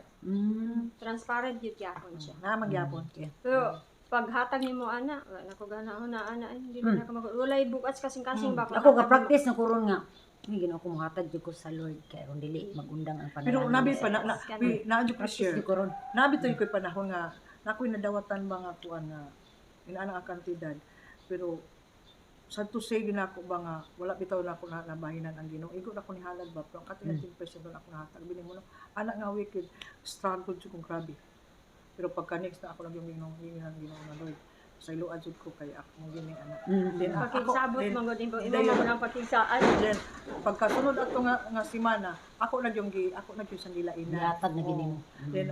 [SPEAKER 3] Transparent gyud gyapon siya.
[SPEAKER 2] Na magyapon.
[SPEAKER 3] Pero paghatag nimo ana, wala na ko gana na ana, ay, hindi na ka mag walay bukas kasing-kasing ba.
[SPEAKER 1] Ako ga practice na kuron nga. May Ginoo ko mohatag jud ko sa Lord kay aron dili magundang ang panalangin.
[SPEAKER 2] Pero nabi pa na na wi, naa jud ko
[SPEAKER 1] Practice
[SPEAKER 2] share.
[SPEAKER 1] jud ko ron.
[SPEAKER 2] Nabi to ko'y panahon nga nakoy nadawatan ba nga kuan nga inaana ang kantidad. Pero sad to say gyud nako ba nga wala bitaw nako na nabahinan ang Ginoo. Igo na ko ni halad ba pero ang katinga 10% doon ako nahatag. Bini mo no, anak nga wicked struggle jud kong grabe. Pero pagka next na ako lang yung Ginoo, yung Ginoo na Lord. Sa iluad jud ko kay ako mong gini anak. Then, ako,
[SPEAKER 3] Pakigsabot
[SPEAKER 2] then,
[SPEAKER 3] man gud imo imo
[SPEAKER 2] dayon.
[SPEAKER 3] man ang pakigsaan.
[SPEAKER 2] Then pagkasunod ato nga nga semana, ako na yung gi ako na yung sangilainan.
[SPEAKER 1] Gihatag na gini mo.
[SPEAKER 2] Then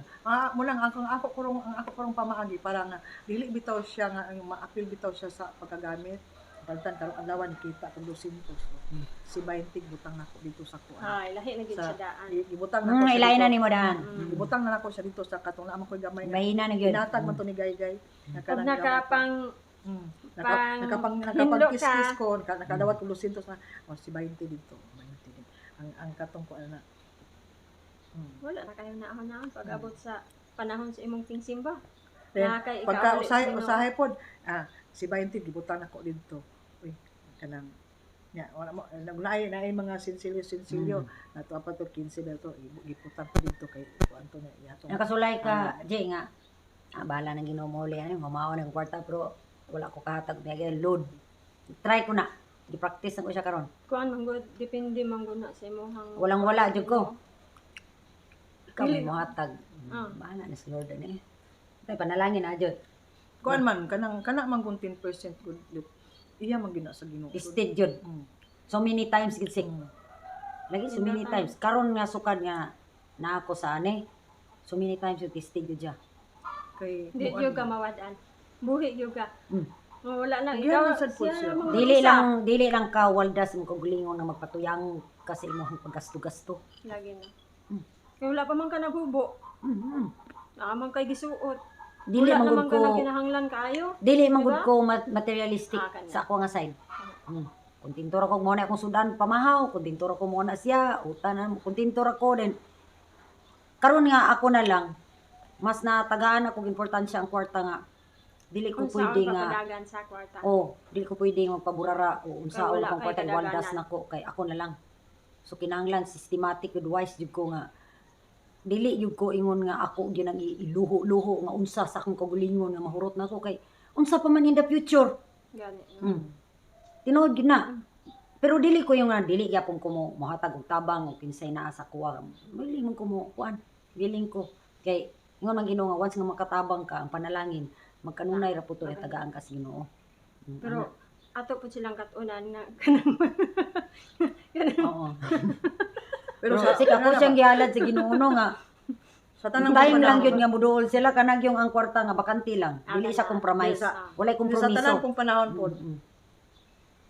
[SPEAKER 2] mo lang ang ako kurong pamaagi para nga dili bitaw siya nga ang maapil bitaw siya sa pagkagamit. Paltan karong adlaw kita kag 200. Si 20 butang nako dito sa kuan.
[SPEAKER 3] Ay, lahi na gyud
[SPEAKER 2] Sa-
[SPEAKER 3] siya daan.
[SPEAKER 2] Gibutang nako siya
[SPEAKER 1] Ilain na
[SPEAKER 2] dito.
[SPEAKER 1] nimo daan.
[SPEAKER 2] Gibutang na nako siya dito sa katong naa man koy gamay nga.
[SPEAKER 1] Mahina na gyud.
[SPEAKER 2] Hinatag man to ni Gaygay. Nga
[SPEAKER 3] Pag
[SPEAKER 2] kanang gamay ko.
[SPEAKER 3] nakapang
[SPEAKER 2] Naka,
[SPEAKER 3] pang
[SPEAKER 2] nakapang
[SPEAKER 3] hinlo
[SPEAKER 2] nakapang kiss
[SPEAKER 3] ka.
[SPEAKER 2] ko, nakadawat ko 200 na. Oh, si 20 dito, 20 dito. Ang katong ko ana.
[SPEAKER 3] Wala na kayo naahon-naahon pag abot sa panahon sa imong tingsimba.
[SPEAKER 2] Then,
[SPEAKER 3] Na kay
[SPEAKER 2] pagka
[SPEAKER 3] ikauli sa
[SPEAKER 2] usahay
[SPEAKER 3] Ginoo.
[SPEAKER 2] usahay pod, si 20 gibutan ako didto. Uy, kanang nya wala mo naay naay mga sinsilyo sinsilyo na to pa to 15 ba to giputan ko didto kay kuan to na iya to.
[SPEAKER 1] Nakasulay ka, Jay, nga, bahala ng Ginoo mo uli. Ano, mamawa ng kwarta, pero wala ko kahatag. Kaya load. Try ko na. Gi-practice na ko siya karon.
[SPEAKER 3] Kuan man gud, depende man gud na sa imong
[SPEAKER 1] Walang wala, jud ko. Ikaw may mohatag.
[SPEAKER 3] Ah.
[SPEAKER 1] Bahala na si Lord ano eh. Tay panalangin na jud.
[SPEAKER 2] Kuan man kanang kana man kung 10% good lit. Iya man gina sa Ginoo.
[SPEAKER 1] Tested jud. So many times gid sik. Lagi so many times. Karon nga sukad nga na ako sa ane. So many times yung tested jud siya.
[SPEAKER 2] Kay
[SPEAKER 3] Di
[SPEAKER 2] kuan
[SPEAKER 3] gyud ka mawad-an. Buhi gyud ka. Wala na
[SPEAKER 2] Gihan
[SPEAKER 3] ikaw.
[SPEAKER 2] man sad po siya.
[SPEAKER 3] man
[SPEAKER 1] Dili
[SPEAKER 3] isa.
[SPEAKER 1] lang dili lang ka waldas imong kaugalingon nga magpatuyang kasi imong paggasto-gasto.
[SPEAKER 3] Lagi na. Kay wala pa man ka naghubo. Naa man kay gisuot.
[SPEAKER 1] Dili
[SPEAKER 3] Wala
[SPEAKER 1] man gud
[SPEAKER 3] naman
[SPEAKER 1] ko
[SPEAKER 3] ka nagkinahanglan kaayo.
[SPEAKER 1] dili man gud
[SPEAKER 3] Diba?
[SPEAKER 1] ko materialistic
[SPEAKER 3] Ah, kanya.
[SPEAKER 1] sa ako nga side. Kontento ra ko mo na akong sudan pamahaw, kontento ra ko mo na siya, utan na, kontento ra ko then karon nga ako na lang mas natagaan ako og importansya ang kwarta nga dili ko
[SPEAKER 3] Kung saan
[SPEAKER 1] pwede nga
[SPEAKER 3] papadagan sa kwarta.
[SPEAKER 1] oh, dili ko pwede magpaburara o unsaon
[SPEAKER 3] Kay wala
[SPEAKER 1] akong
[SPEAKER 3] kay
[SPEAKER 1] kwarta waldas
[SPEAKER 3] kadaganan.
[SPEAKER 1] nako kay ako na lang. So kinahanglan systematic with wise jud ko nga dili jud ko ingon nga ako gyud ang iluho-luho nga unsa sa akong kaugalingon nga mahurot nako kay unsa pa man in the future.
[SPEAKER 3] Gani.
[SPEAKER 1] Tinuod gyud na. Pero dili ko yung nga dili gyapon ko mo mohatag og tabang o kinsay naa sa kuwa. Dili man ko mo kuan. Giling ko kay ingon man Ginoo nga once nga makatabang ka ang panalangin magkanunay ra po to tagaan ka sa Ginoo.
[SPEAKER 3] Pero ato po silang katunan nga kanang
[SPEAKER 1] ana. Oo.
[SPEAKER 2] Pero
[SPEAKER 1] Pero
[SPEAKER 2] sa
[SPEAKER 1] sa ako
[SPEAKER 2] kana
[SPEAKER 1] siyang
[SPEAKER 2] ba,
[SPEAKER 1] gihalad sa Ginoo no nga
[SPEAKER 2] sa tanang
[SPEAKER 1] time lang
[SPEAKER 2] panahon-
[SPEAKER 1] gyud nga muduol sila kanang yung ang kwarta nga bakante lang. Dili siya
[SPEAKER 3] Ah,
[SPEAKER 1] compromise.
[SPEAKER 3] Sa-
[SPEAKER 1] Walay
[SPEAKER 2] Sa
[SPEAKER 1] kompromiso.
[SPEAKER 2] tanan kong panahon pod,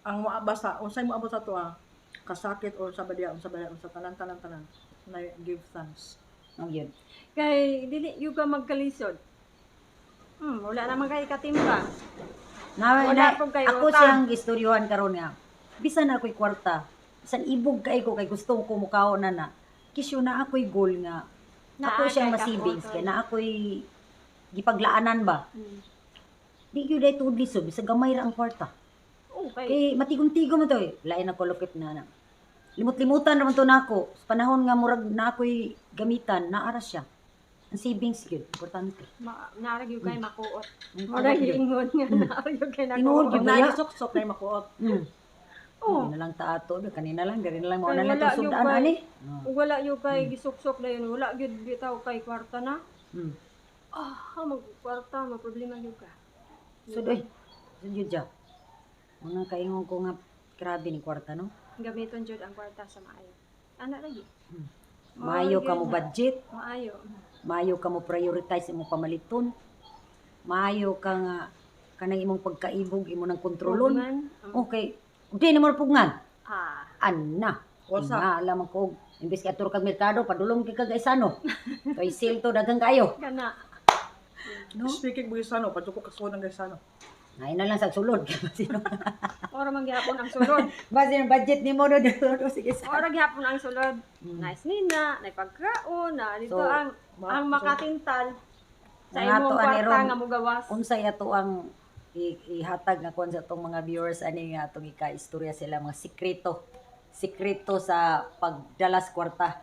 [SPEAKER 2] ang basta unsay moabot sa tuwa kasakit or sa badya unsa badya unsa tanan tanan tanan na give thanks.
[SPEAKER 1] Oh, yun.
[SPEAKER 3] Kay dili yung ka magkalisod. Wala naman kay katimba.
[SPEAKER 1] Na,
[SPEAKER 3] Wala
[SPEAKER 1] na,
[SPEAKER 3] pong kay
[SPEAKER 1] ako
[SPEAKER 3] utang.
[SPEAKER 1] siyang istoryohan karon nga. Bisan ako'y kwarta, bisan ibog kay ko kay gusto ko mukao na na. Kisyo na ako'y goal nga.
[SPEAKER 3] Naa
[SPEAKER 1] Ako siyang
[SPEAKER 3] kay
[SPEAKER 1] masibings
[SPEAKER 3] kakuoton.
[SPEAKER 1] kay na ako'y gipaglaanan ba. Di gyud ay tuod lisod bisag gamay ra ang kwarta.
[SPEAKER 3] Okay.
[SPEAKER 1] Kay matigom-tigom man to eh. Lain ako lukit na na. Limot-limutan raman to nako. Sa panahon nga murag na ako'y gamitan, naara siya. Ang savings gyud, importante.
[SPEAKER 3] Ma naara gyud kay makuot.
[SPEAKER 1] Ang
[SPEAKER 3] Mura
[SPEAKER 1] gyud.
[SPEAKER 3] giingon nga naara gyud kay
[SPEAKER 1] Tinuod
[SPEAKER 3] nakuot.
[SPEAKER 1] gyud.
[SPEAKER 2] Pag naisuksok na makuot.
[SPEAKER 3] Oh.
[SPEAKER 1] Na lang ta ato, kanina lang, diri na lang mao
[SPEAKER 3] Kay
[SPEAKER 1] na lang
[SPEAKER 3] wala
[SPEAKER 1] itong
[SPEAKER 3] yung
[SPEAKER 1] sundaan
[SPEAKER 3] kay-
[SPEAKER 1] ani.
[SPEAKER 3] Ug wala gyud kay gisuksok na yun, wala gyud bitaw kay kwarta na. Ah, mag kwarta, ma problema gyud ka.
[SPEAKER 1] Sud oy. Sud gyud siya. Mga kaingon ko nga grabe ni kwarta no.
[SPEAKER 3] Gamiton jud ang kwarta sa maayo. Ana lagi.
[SPEAKER 1] Maayo ka mo budget,
[SPEAKER 3] Maayo.
[SPEAKER 1] maayo ka mo prioritize imong pamaliton. Maayo ka nga kanang imong pagkaibog imo nang kontrolon.
[SPEAKER 3] Pugngan.
[SPEAKER 1] Okay. Di na mo pugngan.
[SPEAKER 3] Ah,
[SPEAKER 1] Anna.
[SPEAKER 2] Wasa.
[SPEAKER 1] Nga alam ko imbes ka atur kag merkado padulong kay kag isano. Kay sale to daghang kayo.
[SPEAKER 3] kana.
[SPEAKER 1] No?
[SPEAKER 2] Speaking Buisano, padyo ko kasuhan ng Gaisano.
[SPEAKER 1] Ngayon na lang sa sulod.
[SPEAKER 3] Ora man gihapon ang sulod.
[SPEAKER 1] Base ang budget ni mo no no sige sa.
[SPEAKER 3] Ora gihapon ang sulod. Nice nina, nay pagkaon na dito
[SPEAKER 1] So,
[SPEAKER 3] ang ang makatintal sa
[SPEAKER 1] Ang ato
[SPEAKER 3] imong
[SPEAKER 1] ani
[SPEAKER 3] kwarta
[SPEAKER 1] ron,
[SPEAKER 3] nga mugawas.
[SPEAKER 1] Unsay ato ang ihatag nga kuan sa atong mga viewers ani nga atong ika-istorya sila mga sikreto. Sikreto sa pagdalas kwarta.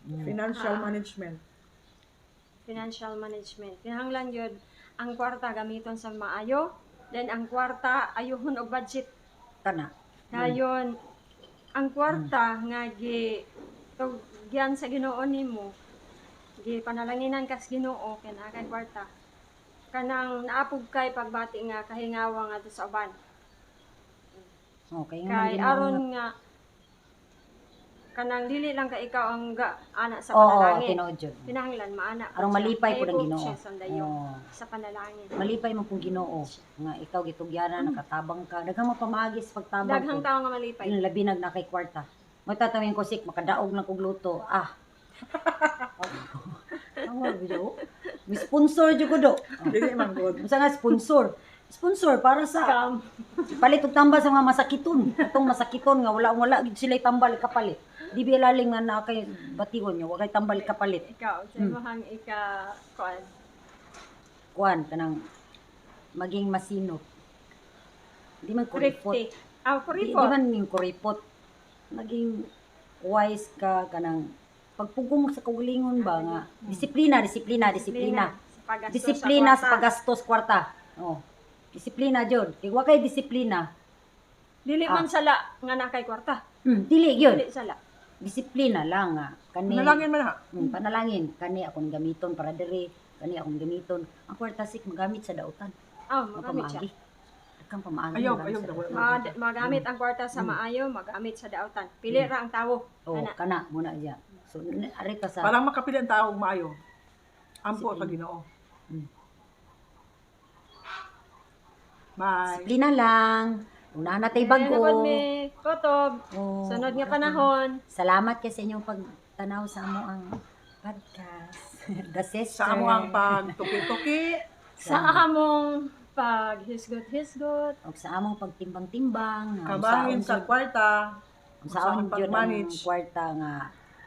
[SPEAKER 2] Financial management.
[SPEAKER 3] Financial management. Kinahanglan gyud ang kwarta gamiton sa maayo, then ang kwarta ayuhon og budget.
[SPEAKER 1] Kana.
[SPEAKER 3] Dayon ang kwarta nga gi tugyan sa Ginoo nimo, gi panalanginan kas Ginoo kay naa kay kwarta. Kanang naapog kay pagbati nga kahingawa nga sa uban.
[SPEAKER 1] Okay nga man
[SPEAKER 3] Kay
[SPEAKER 1] Ginoo
[SPEAKER 3] aron
[SPEAKER 1] nga-
[SPEAKER 3] nga kanang dili lang ka ikaw ang ga, ana sa
[SPEAKER 1] Oo,
[SPEAKER 3] panalangin.
[SPEAKER 1] tinuod jud.
[SPEAKER 3] Kinahanglan maana pud
[SPEAKER 1] Aron
[SPEAKER 3] siya.
[SPEAKER 1] malipay pud ang
[SPEAKER 3] Mahibog
[SPEAKER 1] Ginoo.
[SPEAKER 3] siya sa dayo
[SPEAKER 1] Oo.
[SPEAKER 3] sa panalangin.
[SPEAKER 1] Malipay man pong Ginoo nga ikaw gitugyanan nakatabang ka. Daghang mapamaagi sa pagtabang
[SPEAKER 3] Daghang
[SPEAKER 1] ko.
[SPEAKER 3] tao nga malipay.
[SPEAKER 1] Yung labi nag na kay kwarta. May tatawin ko sik makadaog lang kog luto. Ah. Ang video. May sponsor jud ko do.
[SPEAKER 2] Dili man good.
[SPEAKER 1] Unsa nga sponsor? Sponsor para sa
[SPEAKER 3] Scam.
[SPEAKER 1] palit og tambal sa mga masakiton. Atong masakiton nga wala wala gid sila tambal kapalit. Di ba lalim nga naa kay bation nyo, wa kay tambal kapalit.
[SPEAKER 3] Ikaw, sa imong ika kuan.
[SPEAKER 1] Kuan kanang maging masinop. Di man kuripot.
[SPEAKER 3] Thrifty. Ah,
[SPEAKER 1] Di, di
[SPEAKER 3] kuripot.
[SPEAKER 1] man yung kuripot. Maging wise ka kanang pagpugong sa kaugalingon ba nga disiplina, disiplina, disiplina.
[SPEAKER 3] Sa paggastos
[SPEAKER 1] Disiplina sa
[SPEAKER 3] kwarta.
[SPEAKER 1] paggastos kwarta. Oh. Disiplina jud. Kay wa kay disiplina,
[SPEAKER 3] Dili man sala nga naa kay kwarta.
[SPEAKER 1] Dili gyud.
[SPEAKER 3] Dili sala.
[SPEAKER 1] Disiplina lang nga. Kani
[SPEAKER 2] Panalangin man ha.
[SPEAKER 1] Panalangin kani akong gamiton para diri, kani akong gamiton. Ang kwarta sik magamit sa dautan.
[SPEAKER 3] Ah, magamit siya.
[SPEAKER 1] Mapamaagi. Daghang pamaagi.
[SPEAKER 2] Ayaw,
[SPEAKER 1] magamit
[SPEAKER 2] ayaw,
[SPEAKER 1] sa
[SPEAKER 2] wala.
[SPEAKER 1] dautan.
[SPEAKER 3] Magamit ang kwarta sa maayo, magamit sa dautan. Pili ra ang tawo.
[SPEAKER 1] Oh,
[SPEAKER 3] Ana.
[SPEAKER 1] kana muna diya. So ari ka sa
[SPEAKER 2] Parang makapili ang tao og maayo. Ampo sa Ginoo. Bye.
[SPEAKER 1] disiplina lang. Unahan na tay
[SPEAKER 3] Ayan na
[SPEAKER 1] bago.
[SPEAKER 3] pod mi, Kotob.
[SPEAKER 1] Oh,
[SPEAKER 3] Sunod nga panahon.
[SPEAKER 1] Salamat kay sa inyong pagtanaw sa amo ang podcast. The Sister.
[SPEAKER 2] Sa amo ang pagtuki-tuki.
[SPEAKER 3] Sa among paghisgot-hisgot.
[SPEAKER 1] Og sa among pagtimbang-timbang. nga
[SPEAKER 2] Kabahin
[SPEAKER 1] unsaon
[SPEAKER 2] sa
[SPEAKER 1] jud-
[SPEAKER 2] kwarta.
[SPEAKER 1] unsaon
[SPEAKER 2] unsaon
[SPEAKER 1] jud ang
[SPEAKER 2] pag-manage.
[SPEAKER 1] kwarta nga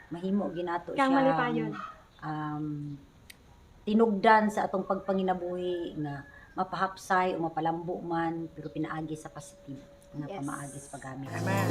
[SPEAKER 1] mahimo ginato
[SPEAKER 3] Kang
[SPEAKER 1] siya.
[SPEAKER 3] malipayon.
[SPEAKER 1] Tinugdan sa atong pagpanginabuhi nga mapahapsay o mapalambo man pero pinaagi sa positive nga
[SPEAKER 3] Yes.
[SPEAKER 1] pamaagi sa paggamit.
[SPEAKER 2] Amen.